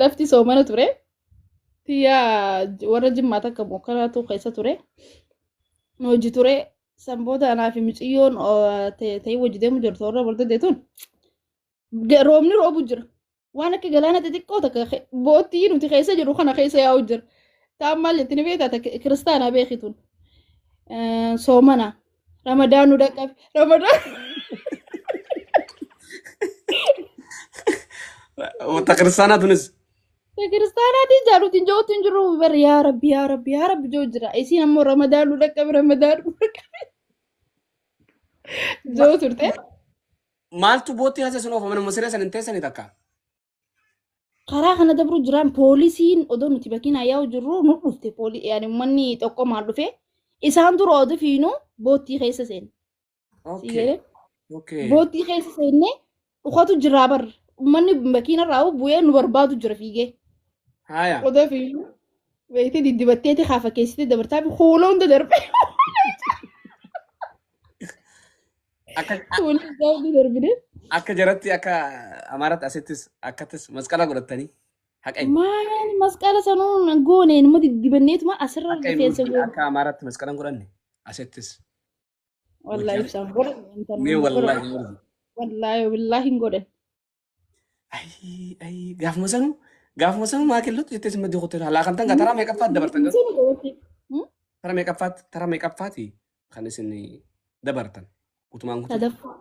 Lafti soomana ture. Tiyyaa warra jimmaa takka mokkanaatu keessa ture. Hojii ture. San booda anaa fi miciyyoon ta'ee hojii deemu jirtu warra bordodee tun. Roobni roobu jira. Waan akka galaana xixiqqoo takka boottii nuti keessa jiru kana keessa yaa'u jira. Taan maal jetti ni beektaa takka kiristaanaa beekituun. Soomana. Ramadaan nu dhaqqabe. Ramadaan. Ta kiristaanaa tunis. Kiristaanaatiin jaaluutiin jootti hin jiru bar, yaa Rabbi, yaa Rabbi, yaa Rabbi joo jira. Isiin ammoo Ramadaan nu dhaqqabe, Ramadaan nu dhaqqabe joo turte. Maaltu boottii haasa sun oofa manuma siree san hin teessanii takka? Karaa kana dabru jiraan poolisiin odoo nuti makiinaa yaa'u jirru nu dhufte, yaani uummanni tokkomaan dhufe, isaan dura odoo fiinuu boottii keessa seenne. Si galee? Okay. Boottii keessa seenne, dhukatu jiraa bar, uummanni makiina irraa bu'ee nu barbaadu jira fiigee. Odoo fiinuu beektee diddibatteeti kaafa keessatti dabartaa fi huula hunda darbe. Akka Huula hunda darbine. Akka jaratti, akka Amaaratti asittis akkattis masqala godhatanii haqa hin. Maal masqala sanuun goone, numa diddibanneetuma asirra Akka hin rifeensa goone. Akka Amaaraatti masqala hin godhanne asittis. Wallaahi ibsaan godhan. Mee wallaahi urji. Wallaahi wallaahi hin godhan. Ayii ayii, gaafuma sanuu maa kellutti jettee simma dikutte halaa kan tan taraa meeqaffaatti dabartan garuu? Tara meeqaffaati kan isin dabartan guutumaan guutuu? Sadaffaa.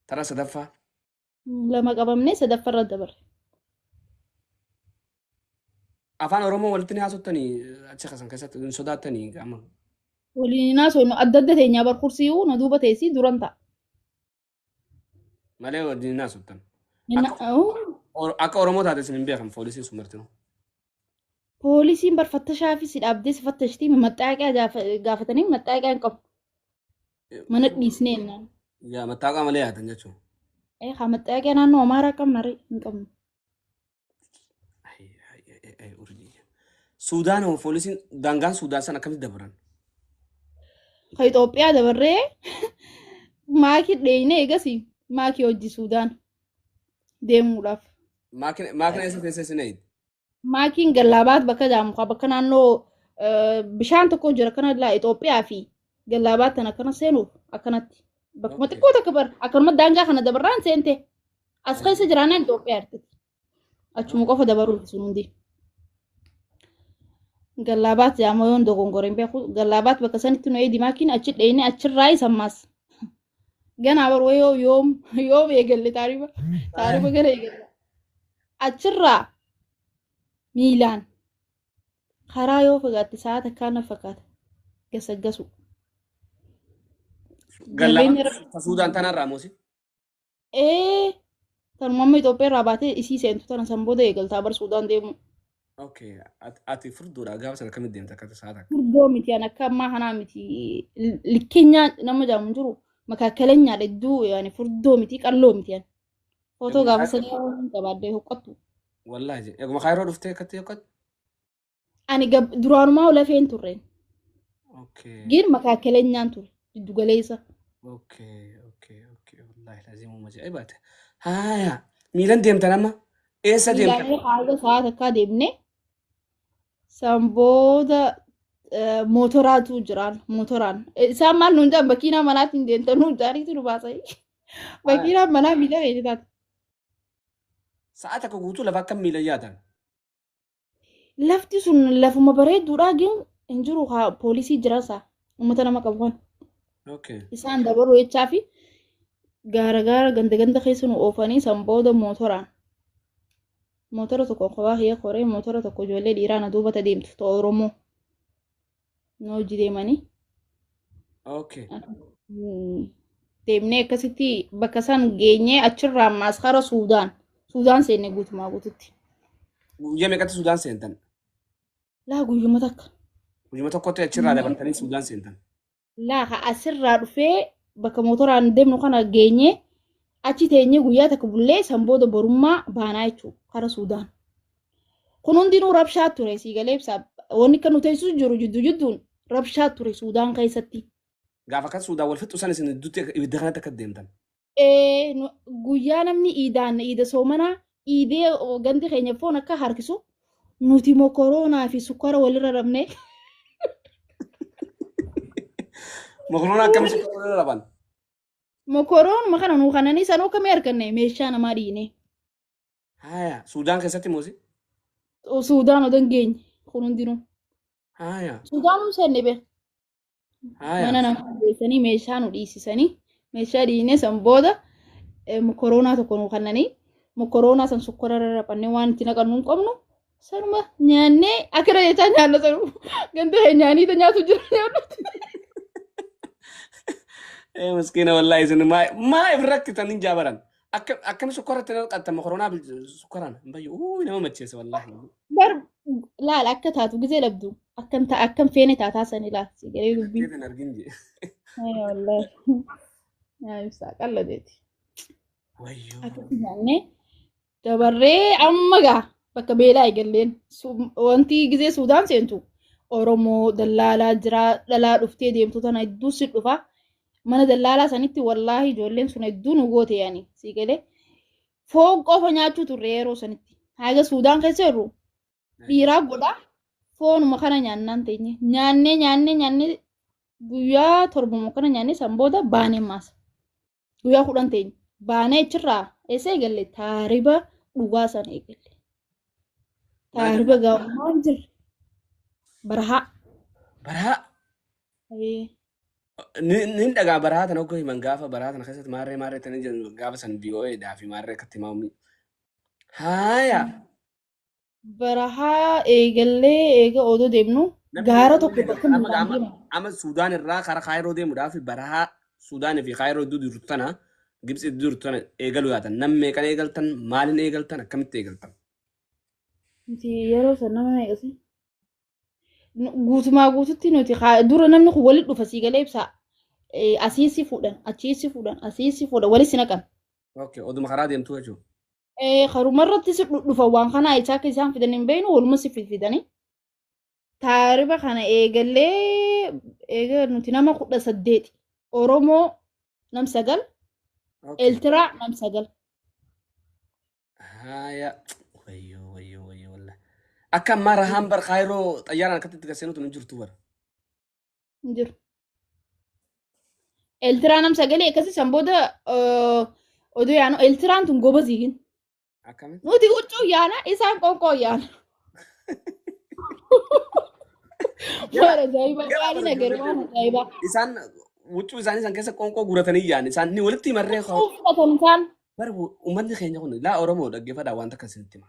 Tara sadaffaa. Lama qabamnee sadaffaarra dabarre. Afaan Oromoo walitti ni haasottanii achi kasan keessatti hin sodaattanii amma? Waliin haasofnu, adda adda teenyaa bar, kursiyuu na duuba teessii duran ta'a. Malee waliin haasottan. Akka Oromoo taate isin hin beekan poolisiin sun martinuu. Poolisiin bar fattashaa fi si dhaabdee si fattashtii, mattaaqiyaa gaafatanii mattaaqiyaa hin qabu. Mana dhiisnee jennaan. Yaa mattaaqaa malee yaatan jechuudha. Ee, haa mattaaqiyaa naannoo Amaaraa qabna ree, hin qabnu. Suudaan hoo, poolisiin daangaan Suudaan san akkamitti dabaran? Ka Itoophiyaa dabarree maakii dheeyne, eegasii maakii hojii Suudaan deemuudhaaf. Maakina eessa teessee isin eeyite? Maakiin Gallaabaat bakka jedhamu kaa bakka naannoo bishaan tokko jira kana laa Itoophiyaa fi Gallaabaat tan akkana seenuuf akkanatti bakkuma xiqqoo takka bar, akkanuma daangaa kana dabarraan seente as keessa jiraannaan Itoophiyaa argite. Achuma qofa dabaruuf sun hundi. Gallaabaat jedhama, yoon dogongore hin beeku, Gallaabaat bakka sanitti nu eedi maakiin, achi dheeyne, achirraa isa ammaas. Ganaa bar wayoo, yoom yoom eegalle, taarifa taarifa gara eegalle. Achirraa miilaan karaa yoo fagaatte sa'a takkaa na fakkaata gasaggasu. Gallaabaat Suudaan tanarraa moosi? Ee, tanuma amma Itoophiyaa irraa baatee isii seentu tana, san booda eegaltaa bar Suudaan deemu. Okay. Ati furduudha gaafa sana, akkamitti deemta akka sa'a takka? Furdoo miti, an akka ammaa kanaa miti, likkenyaa nama jedhamu hin jiru, makaakaleenyaadha hedduu, yaani furdoo miti, qalloo miti an. Footoo gaafa sanii qabaadde hoqqattu. Wallaahi eeguma Kaayiroo dhuftee akkatti hoqqattu? Ani duraanumaa lafeen turreen. Gin makaakaleenyaan ture, giddu galeessa. Okay. Wallaahi laziimuma ajaa'ibaati. Haaya, miilan deemtan amma? Eessa deemtan? Miilaan haala sa'a takkaa deemne, san booda mootoraatu jiraan, mootoraan. Isaan maal nuun jedhan, makiinaa manaatiin deemtan nuun jedhaniitu nu baasanii. Makiinaan manaa miila keenya taate. Sa'a takka guutuu lafa akkam miilan yaatan? Lafti sun lafuma bareedduudha, gin hin jiru haa poolisii jira isaa uummata nama qabu kan. Isaan dabaruu jechaa fi gaara gaara ganda ganda keessa nu oofanii, san booda mootoraan. Mootora tokko kophaa kiyya koree, mootora tokko ijoollee dhiiraa na duubata deemtu ta'u Oromoo nu hojii deemanii. Deemnee akkasitti bakka san geenyee, achirraa ammaas kara Suudaan seenne guutumaa guututti. Guyyaa meeqatti Sudaan seentan? Laa, guyyuma takka. Guyyuma tokkotti achirraa dabartanii Sudaan seentan. Laa, ka asirraa dhufee bakka mootoraan deemnu kana geenyee, achi teenyee guyyaa takka bullee, san booda borummaa baanaa jechuudha kara Suudaan. Kun hundinuu rabshaa ture, sii galee ibsaa. Wanni kan nu teessisu jiru jidduu jidduun rabshaa ture Suudaan keessatti. Gaafa kan Sudaan wal fixxu san isin gidduutti ibidda kanatti akka deemtan. Guyyaa namni iidaan iida soomanaa iidee gandi keenya foon akka harkisu, nuti mokoroonaa fi sukkara walirra rabnee. Mokoroonaa akkamii sukkara walirra raban? Mokoroonuma kana nuu kananii sanuu akkamii arganne, meeshaa namaa dhiine. Haaya, Sudaan keessatti moosi? Suudaan odoo hin geenye kun hundinuu. Suudaanuu seenne beek. Mana namaa geessanii meeshaa nu dhiisisanii, meeshaa dhiine, san booda mokoroonaa tokko nuu kannanii. Mokoroonaa san sukkora rarrafannee waan itti naqannu hin qabnu. Sanuma nyaannee akira jechaa nyaanna sanuma. Ganda nyaanii nyaatu jira nyaannutti. Ee miskiina wallaahi isin maa maa if rakkitan hin jaabaran. Akka akkami sukkora itti naqattan mokoronaa sukkoraan hin bayyu. Uu nama macheessa wallaahi. Bar laal akka taatu gizee dhabdu akkam ta akkam feene taataa san ilaal si galee dubbii. Keetan argin jee. Ee wallaahi. Yaa ibsaa qalladeeti. Wayyoo. Akkatti nyaannee dabarree amma gaa bakka beelaa eegalleen wanti gizee Suudaan seentu Oromoo dallaalaa jira dhalaa dhuftee deemtu tana hedduu si dhufa. Mana dallaalaa sanitti wallaahi ijoolleen sun hedduu nu goote yaani si galee foon qofa nyaachuu turre yeroo sanitti. Haga Suudaan keessa jirru dhiiraa godha foonuma kana nyaannaan teenye nyaannee nyaannee nyaannee guyyaa torbuma kana nyaannee san booda baanee maasa. Guyyaa 10 teenye baanee achirraa eessa eegalle taariba dhugaa sana eegalle. Taariba gaa'ummaa hin jirre. Barahaa. Barahaa. Nin dhagaa barahaa tana oggoo himan gaafa barahaa tana keessatti maarree maarree tana jedhu gaafa san VOA dhaa fi maarree akkatti himaa. Haaya. Barahaa eegallee eega odoo deemnu gaara tokko bakka Amma miilaan amma deeman. Amma Suudaan irraa karaa Kaayiroo deemuudhaaf barahaa Suudaanii fi Kaayiroo iddoo jirtu tana Gibxi iddoo jirtu tana eegaluu yaatan. Nam meeqan eegaltan? Maaliin eegaltan? Akkamitti eegaltan? Nuti yeroo san nama meeqasi? Guutumaa guututti nuti dura namni kun walitti dhufa sii galee ibsaa. Asii si fuudhan, achii si fuudhan, asii si fuudhan, walitti si naqan. Okay, oduma karaa deemtuu jechuudha. Karuma irratti si dhufa waan kanaa isaa akka isaan fidan hin beeknu waluma si fidanii. Taariba kana eegallee eega nuti nama 18 Oromoo nam 9 Eeltiraa nam 9. Haaya. Wayyoo wayyoo wayyoo wallahi. Akka ammaa rahaan bar Kaayiroo xayyaaraan akkatti itti gaseenutu hin jirtu bara. Hin jiru. Eeltiraa nam sagalii akkasii san booda odoo yaanu eeltiraan tun gobazii gin. Akkamitti? Nuti huccuu yaana isaan qoonqoo yaana. Waan ajaa'ibaa waan agarru waan ajaa'ibaa. Isaan huccuu isaanii san keessa qoonqoo guuratanii yaa'an isaan ni walitti marree Huccuu fudhatan isaan. Bar uummanni keenya kun laa Oromoo dhaggeeffadhaa waan takka isinitti hima.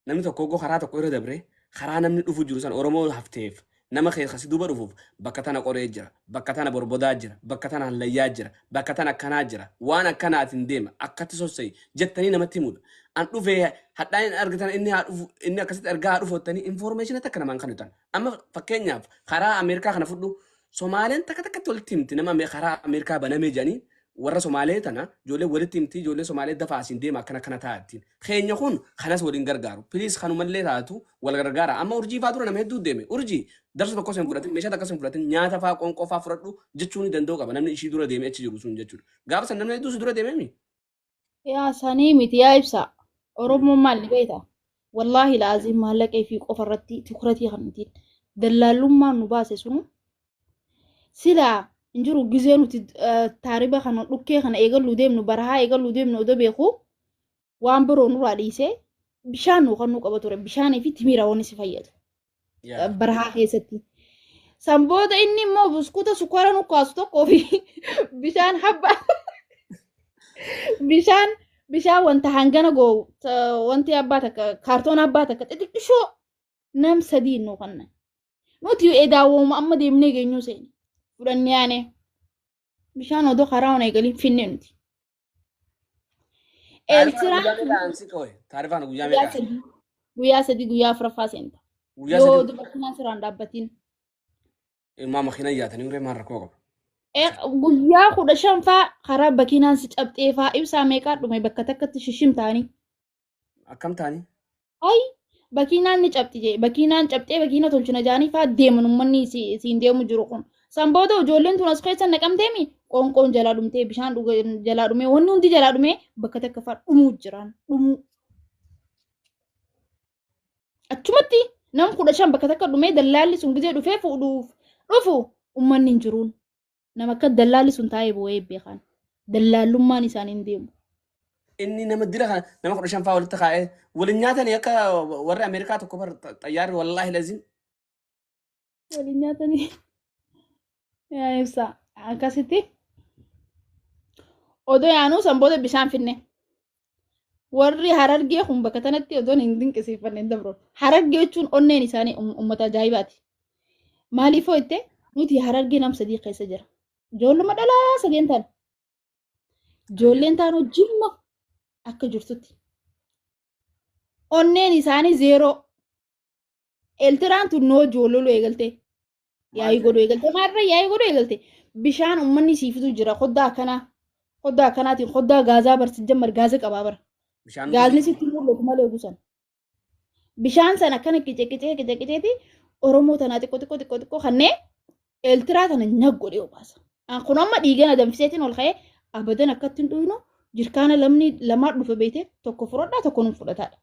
Namni tokko oggoo karaa tokko irra dabre karaa namni dhufu jiru san Oromoo hafteef nama kee kasi duuba dhufuuf bakka tana qoree jira, bakka tana borbodaa jira, bakka tana hallayyaa jira, bakka tana akkanaa jira, waan akkanaatiin deema, akkatti sosso'i jettanii namatti himuudha. An dhufee hadhaan hin argitan inni haa dhufu inni akkasitti ergaa haa dhufu jettanii information takka namaan kan hitan. Amma fakkeenyaaf karaa Ameerikaa kana fudhu Somaaleen takka takkatti walitti himti nama karaa Ameerikaa banamee jedhanii warra Somaalee tana ijoollee walitti himti ijoollee Somaalee dafaa asiin deema akkana akkana ta'a ittiin. Keenya kun kanas waliin gargaaru. Please kanumallee taatu wal gargaara. Amma urjii faa dura nama hedduu deeme. Urjii darsa tokkos hin fudhatin meeshaa takkas hin fudhatin nyaata faa qoonqoo faa fudhadhu jechuu ni danda'u qaba namni ishii dura deeme achi jiru sun jechuudha. Gaafa san namni hedduu si dura deeme mi? Yaa sanii miti yaa ibsaa. Oromoon maal ni beekta? Wallaahi laaziim maallaqee fi qofa irratti tukuratii kan nuti dallaallummaan nu baase sunu silaa hin jiru gizee nuti taariba kana dhukkee kana eegaluu deemnu barahaa eegaluu deemnu odoo beeku waan biroo nurraa dhiisee bishaan nu kan nu qaba ture bishaanii fi timira wanni si fayyadu barahaa keessatti. San booda inni immoo buskuta sukkaara nu kaasu tokkoo fi bishaan habba bishaan bishaan wanta hangana goo wanti abbaa takka kaartoon abbaa takka xixiqqishoo nam sadii nu kanna. Nuti edaawwoma amma deemnee geenyuu seene. Fudhannee yaane bishaan odoo karaa ona eegaliin finne nuti. Taarifaan Eeltiraan guyyaa meeqa aansi qoye? Taarifaan guyyaa guyyaa meeqa? 3 guyyaa 3 guyyaa afuraffaa seenta. Guyyaa Yoo 3 dubartiin asirraan dhaabbatiin. Maa makiina yaatanii uree maal rakkoo qaba? Guyyaa 15 faa karaa bakiinaan si cabxee faa ibsaa meeqaa dhume bakka takkatti shishim ta'anii. Akkam ta'anii? Ayi bakiinaan ni cabxi jee bakiinaan cabxee bakiina tolchina jaanii faa deeman uummanni siin deemu jiru kun. San booda ijoolleen tun as keessa naqamteemi qoonqoon jalaa dhumtee bishaan dhuga jalaa dhumee wanni hundi jalaa dhumee bakka takka faa dhumuu jiran dhumuu. Achumatti nam 15 bakka takka dhumee dallaalli sun gizee dhufee fuudhuuf dhufu uummanni hin jiruun. Nama akka dallaalli sun taa'ee boo'ee beekan. Dallaallummaan isaanii hin deemu. Inni nama dira kana nama 15 faa walitti kaa'ee waliin nyaatanii akka warri Ameerikaa tokko bar xayyaarri wallaahi lazim. Waliin nyaatanii. Yaa ibsa akkasitti. Odoo yaanuu san booda bishaan finne. Warri Harargee kun bakka tanatti odoon hin dinqisiifanne hin dabru. Harargee jechuun onneen isaanii ummata ajaa'ibaati. Maaliif hoo jette nuti Harargee nam sadii keessa jira. Ijoolluma dhalaa sadeen taane. Ijoolleen taanoo jimma akka jirtutti. Onneen isaanii zeeroo. Eeltiraan tun noo ijoolloluu eegalte. Yaa'ii godhuu eegalte. Maarree yaa'ii godhuu eegalte. Bishaan uummanni siifitu jira. Koddaa akkanaa. Koddaa akkanaatiin koddaa gaazaa barsi jammar gaaza qabaa bara. Bishaan Gaazni sitti mul'atu malee gusan. Bishaan sana akkana qicee qicee qicee qiceeti Oromoo tanaa xiqqoo xiqqoo xiqqoo xiqqoo kannee Eeltiraa tana nyag godhee obaasa. An kun amma dhiigana danfiseetiin ol ka'ee abadan akkatti hin dhuynu jirkaana lamni lamaa dhufe beekte tokko fudhadhaa tokko nun fudhataadha.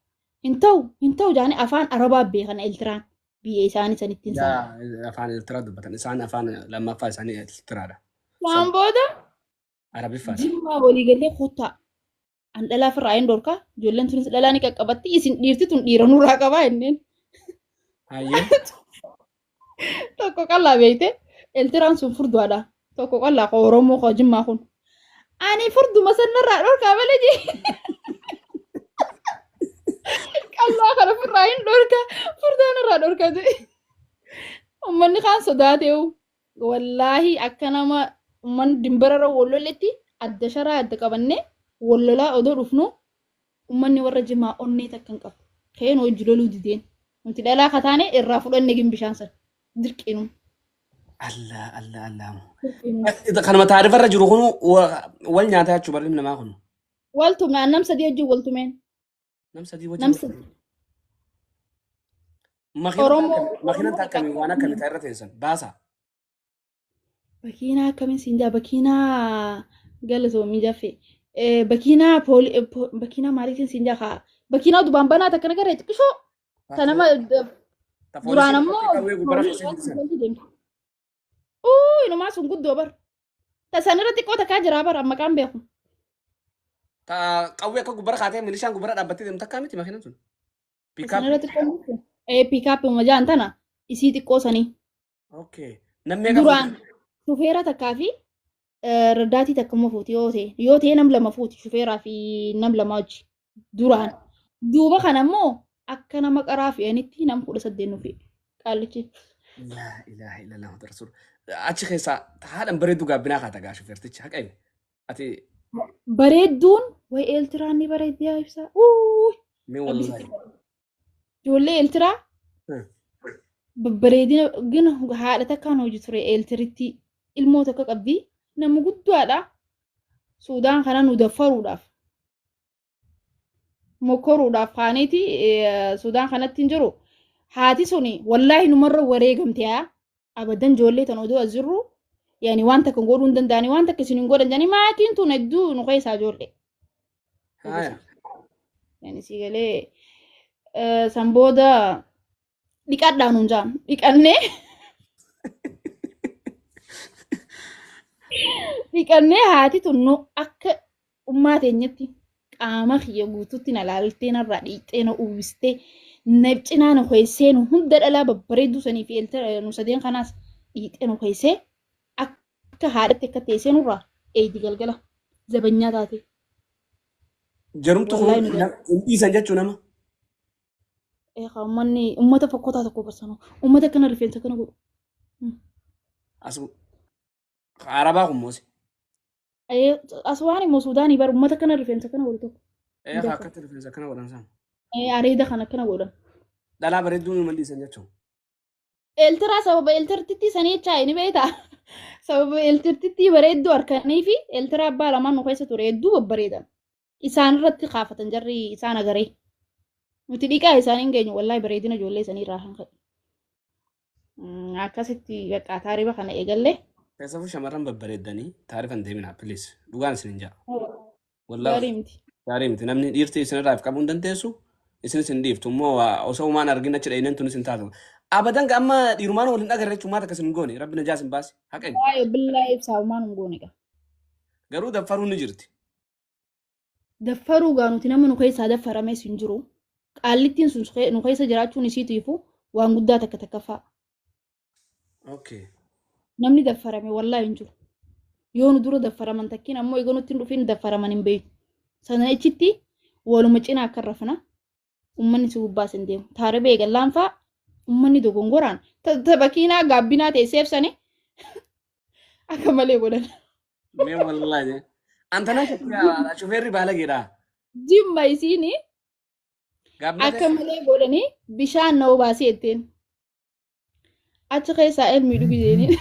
Hin ta'u hin ta'u jaanii afaan Arabaa beekan Eeltiraan biyya isaanii sanittiin isaan. Yaa, afaan Eertiraa dubbatan. Isaan afaan lammaffaa isaanii Eertiraadha. Waan booda Arabiffaadha. Jimmaa walii galee kottaa. An dhalaa firraa hin dhorkaa ijoolleen tunis dhalaa ni qaqqabatti isin dhiirti tun dhiira nurraa qabaa jenneen. Hayyee. Tokko qallaa beekte eltiraan sun furduadha. Tokko qallaa koo Oromoo koo Jimmaa kun. Ani furduma sanarraa dhorkaa malee jee. Qallaa kana firraa hin dhorkaa furdaan irraa dhorkaa jee. Uummanni kaan sodaateewu. Wallaahi akka nama ummanni dimbararra wal lolletti adda sharaa adda qabannee wal lolaa odoo dhufnu ummanni warra jimaa onnee takka hin qabu. Ka'een hojii loluu dideen. Nuti dhalaa kataane irraa fudhanne gin bishaan san. Dirqiinuu. Allah Allah Allah. Dirqiinuu. Kanuma taarifarra jiru kun wal nyaataa jechuudha barri namaa kun. Wal tumnaan nam sadii wajjin wal tumeen. Nam sadii wajjin. Nam sadii. Oromoo Makiinaan akkamii waan akkamii ta'e irra teessan baasa. Bakiinaa akkamiin siin jaa bakiinaa galatoomii jaffe. Bakiinaa pooli bakiinaa maaliitiin siin jaa kaa bakiinaa dubaan banaa takka nagarra xiqqishoo ta nama duraan ammoo Qawwee gubbara keessa jirtu. deemtu. Uu inumaa sun guddoo bar. Ta sanirra xiqqoo takkaa jiraa bar amma qaan beeku. Ta qawwee akka gubbara kaatee milishaan gubbara dhaabbattee deemtu takkaa miti makiinaan sun. Ta Piikaap. sanirra xiqqoo miti. Ee piikaappi uma jaan tana isii xiqqoo sanii. Okay. Namni meeqa Duraan fuute? shufeera takkaa fi raddaatii takka immoo fuuti yoo ta'e yoo ta'e nam lama fuuti shufeeraa fi nam lama wajji duraan. Duuba kana immoo akka nama qaraa fe'anitti nam 18 nu fe'e qaallichi. Laa ilaaha illallah Muhammad Rasuul. Achi keessaa haadhan bareedduu gaabbinaa kaata gaa shufeertichi haqa himi. Ati Bareedduun way eeltiraan ni bareeddi yaa ibsaa. Uuuy mee rabbi wallaahi. sitti Ijoollee eeltiraa babbareedina gina haadha takkaan hojii ture eeltiritti ilmoo takka qabdi nama guddaadha. Suudaan kana nu daffaruudhaaf mokkoruudhaaf kaaniiti Suudaan kanatti hin jiru. Haati suni wallaahi numarra wareegamte haa abadan ijoollee tan odoo as jirru yaani waan takka godhuu hin danda'ani waan takka isin hin godhan jedhanii maatiin tun hedduu nu keessaa ijoollee. Haaya. Yaani si galee san booda dhiqadhaa nuun jaan dhiqannee dhiqannee haati tun nu akka ummaa teenyatti qaama kiyya guututti na laaltee narraa dhiqxee na uwwistee na cinaa na keessee nu hunda dhalaa babbareedduu sanii fi eeltira nu sadeen kanaas dhiqxee nu keessee akka haadhatti akka teessee nurraa eeydi galgala zabanyaa taate. Jarumtu kun Wallaahi nu hin dhiisan jechuu nama. Eegaa uummanni uummata fokkotaa tokko barsanu uummata akkana rifeensa kana godhu. As Arabaa kun moosi. As waan immoo Suudaanii bar uummata akkana rifeensa kana godhu tokko. Eegaa akkatti rifeensa akkana godhan isaan. Areeda kana akkana godhan. Dhalaa bareedduu numa dhiisan jechuun. Eeltiraa sababa eeltirtittii sanii jechaa ni beektaa? Sababa eeltirtittii bareedduu harkanii fi eeltiraa abbaa lamaan nu keessa ture hedduu babbareedan. Isaan irratti kaafatan jarri isaan agaree. Nuti dhiqaa isaan hin geenyu wallaahi bareedina ijoollee isanii irraa kan ka'e. Akkasitti bakka taariba kana eegalle. Keessafuu shamarran babbareeddanii taarifa hin deeminaa please. Dhugaan isin hin ja'a. Wallaahi Gaarii miti. gaarii miti. Namni dhiirti isinirraa if qabuu hin dandeessu. Isinis hin dhiiftu immoo osoo umaan argin achi dhayineen tunis hin taatu. Abadan ga amma dhiirumaan wal hin agarre jechuun maal akkas hin goone rabbi najaa isin baase haqa himi. Waa'ee billaa ibsaa umaan hin goone gaa. Garuu daffaruun ni jirti. Daffaruu gaa nuti nama nu keessaa daffarames hin jiru. Qaallittiin sun nu keessa jiraachuun isiitiifu waan guddaa takka takkaffaa. Okay. Namni daffarame wallaahi hin jiru. Yoo nu dura daffaraman takkiin ammoo eega nutti hin dhufin daffaraman hin beeku. Sana achitti Waluma cinaa akka rafna. Ummanni si gubbaas hin deemu. Taaribee eegallaan faa ummanni dogongoraan tabakiinaa gaabbinaa teesseef sani akka malee godhan. Mee wallaahi. Antana shufeerri baalageedha. Jimma isiini Gaabbina akka teesse. malee godhanii bishaan na obaasee jetteen. Achi keessaa elmii dhugi jedhanii.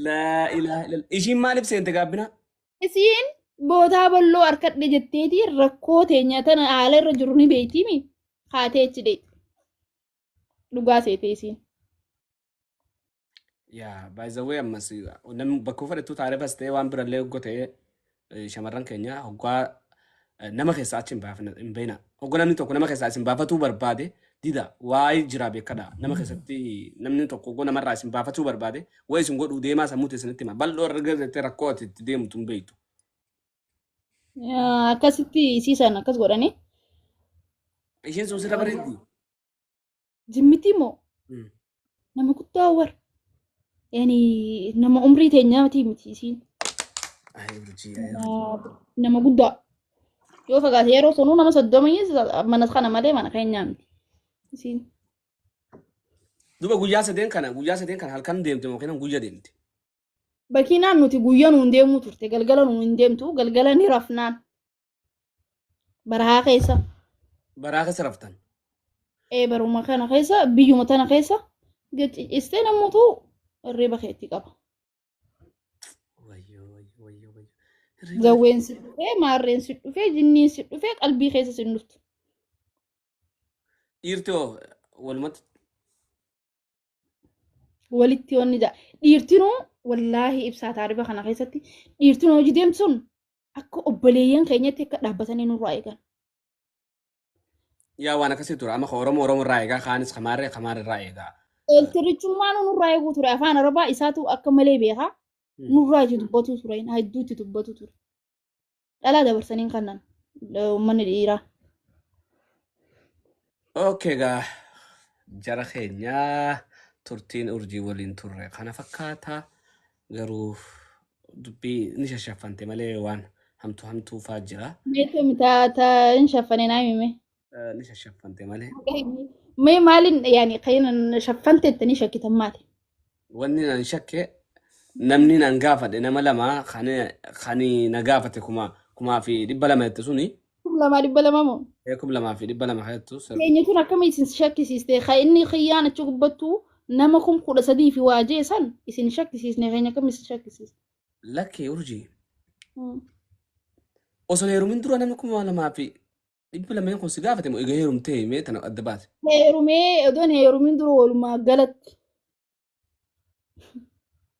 Laa ilaaha illallah. Ishiin maaliif seente gaabbina? Isiin bootaa balloo harkadhe jetteeti rakkoo teenya tana haala irra jiru ni beeytiimi haatee achi dheeyte. Dhugaa seete isiin. Yaa by the way ammas namni bakka fedhettuu taarifas ta'ee waan birallee hogga ta'ee shamarran keenya hoggaa nama keessaa achi hin baafna hin beekna. Hogga namni tokko nama keessaa isin baafatuu barbaade dida waa'ee jiraa beekadha. Nama keessatti namni tokko hogga namarraa isin baafatuu barbaade waa isin godhuu deemaa sammuu teessanitti hima. Bal'oo irra gartee rakkoo ati itti deemtu hin beektu. Akkasitti isiisan akkas godhanii. Isheen sun sirra bareeddi. Jimmitii moo nama guddaa war. Yani nama umrii teenyaatii miti isiin. Ay urjii ay urjii. Nama guddaa. Yoo fagaate yeroo sunuu nama 30 mana kana malee mana keenyaa miti. Isiin. Duba guyyaa sadeen kana halkan deemte moo kennan guyya deemte? Bakiinaan nuti guyyaa nuun deemuu turte galgala nuun hin deemtu galgala ni rafnaan. Barahaa keessa. Baraa keessa raftan. Ee baruma kana keessa biyyuma tana keessa gaccistee namoota hirriba keetti qaba. Wayyoo wayyoo wayyoo wayyoo. Hirriba Zawween si dhufee maarreen si dhufee jinniin si dhufee qalbii keessa si dhuftu. Dhiirti hoo walumatti Walitti wanni ja'a. Dhiirtinuu wallaahi ibsaa taariba kana keessatti dhiirtinuu hojii deemtu sun akka obboleeyyan keenyatti akka dhaabbatanii nurraa eegan. Yaa waan akkasii ture amma ka Oromoo Oromoo irraa eegaa kaanis kamaarree kamaarree irraa eegaa. Eeltirichummaan nurraa eeguu ture afaan Arabaa isaatu akka malee beekaa nurraa itti dubbatu ture hedduu itti dubbatu ture. Dhalaa dabarsanii kannan uummanni dhiiraa. Okay gaa jara keenyaa turtiin urjii waliin turre kana fakkaata garuu dubbii ni shashaffante malee waan hamtuu hamtuu faa jira. Meeshaa mitaa hin shaffanee naa himime. Ni shashaffante malee. Mee maaliin yaani kan shaffante jettanii shakkitan maali? Wanni nan shakke namni nan gaafadhe nama lama kan na gaafate 2,200 jette suni. 2,200 moo? 2,200 jettu. Keenya tun akkami isin shakkisiiste? Kan inni kiyyaan achi gubbattu nama 13,000 fi waa jee san isin shakkisiisne keenya akkami isin shakkisiiste? Lakkee urjii. Osoo heerumin dura namni 2,200 kun si gaafate moo egaa heerumtee mee tana adda baate? Heerumee odoon heerumin dura walumaa galatti.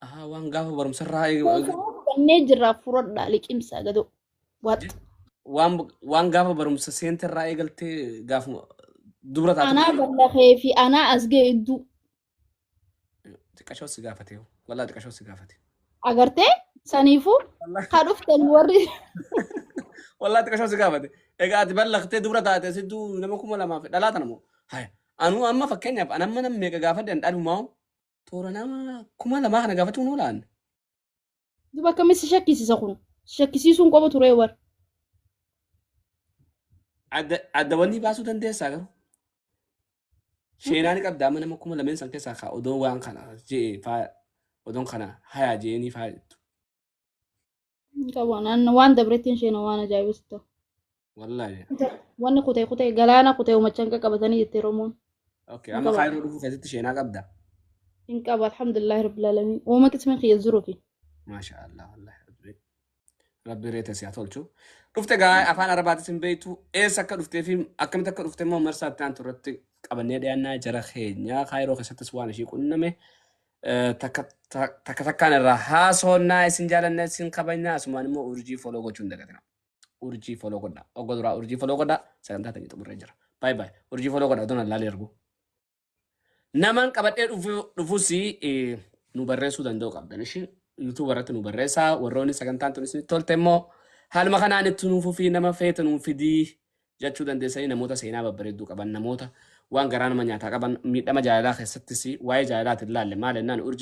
Ahaa waan gaafa barumsarraa Fudhannee jirraa fudhadhaa liqimsaa gadoo. What? Waan gaafa barumsa seenterraa eegaltee gaafuma dubra taatu. Anaa ballaqee fi anaa as ga'e hedduu. Xiqqashoo si gaafate. Wallaa xiqqashoo si gaafate. Agartee saniifuu ka dhuftan warri Wallaa xiqqashoo si gaafate. Egaa ati ballaqtee dubra taate sidduu nama 2,000 fi dhalaa tana moo? Haya. Anuu amma fakkeenyaaf an amma nama meeqa gaafadhe an dhalumaa toora nama 2,000 kana gaafachuun oolaan. Duba akkamitti si shakkisiisa kun? Shakkisiisuun qofa ture war. Adda adda wanni baasuu dandeessaa garuu. Sheenaa ni qabda amma nama 2,000 san keessaa kaa odoon waan kana je'e faa odoon kana hayaa je'eenii faa jettu. Qabu waan dabrettiin sheena waan ajaa'ibas ta'u. Wallaahi. Wanni kutee kutee galaana kutee uumachaan qaqqabatanii jettee Oromoon. Okay, amma kaayiroo dhufuu keessatti sheenaa qabda. Hin qaba alhamdulillahi rabbil alamin. Uuma qismeen kiyya zurufi. Maasha Allah wallahi. Rabbi reeta si haa tolchu. Dhufte gaa afaan Arabaatis hin beektu eessa akka dhuftee fi akkamitti akka dhufte immoo marsaa itti aantu irratti qabannee dhiyaannaa jara keenya kaayiroo keessattis waan ishii qunname takka takka takkaan irraa haasoonnaa isin jaalanna isin kabajnaa asumaan immoo urjii foloo gochuu hin dagatina. Urjii foloo godha. Ogga duraa urjii foloo godha. Sagantaa teenya xumurree jira. Baay baay. Urjii foloo godha odoon allaalee ergu. Naman qabadhee dhufus nu barreessuu danda'u qabdan. Ishi YouTube irratti nu barreessaa. Warroonni sagantaan tun isinitti tolte immoo haaluma kanaan itti nuuf fufii nama feete nuuf fidii jechuu dandeessanii namoota seenaa babbareedduu qaban namoota waan garaa nama nyaataa qaban miidhama jaalalaa keessattis waa'ee jaalalaatiin laalle maal jennaan urjii.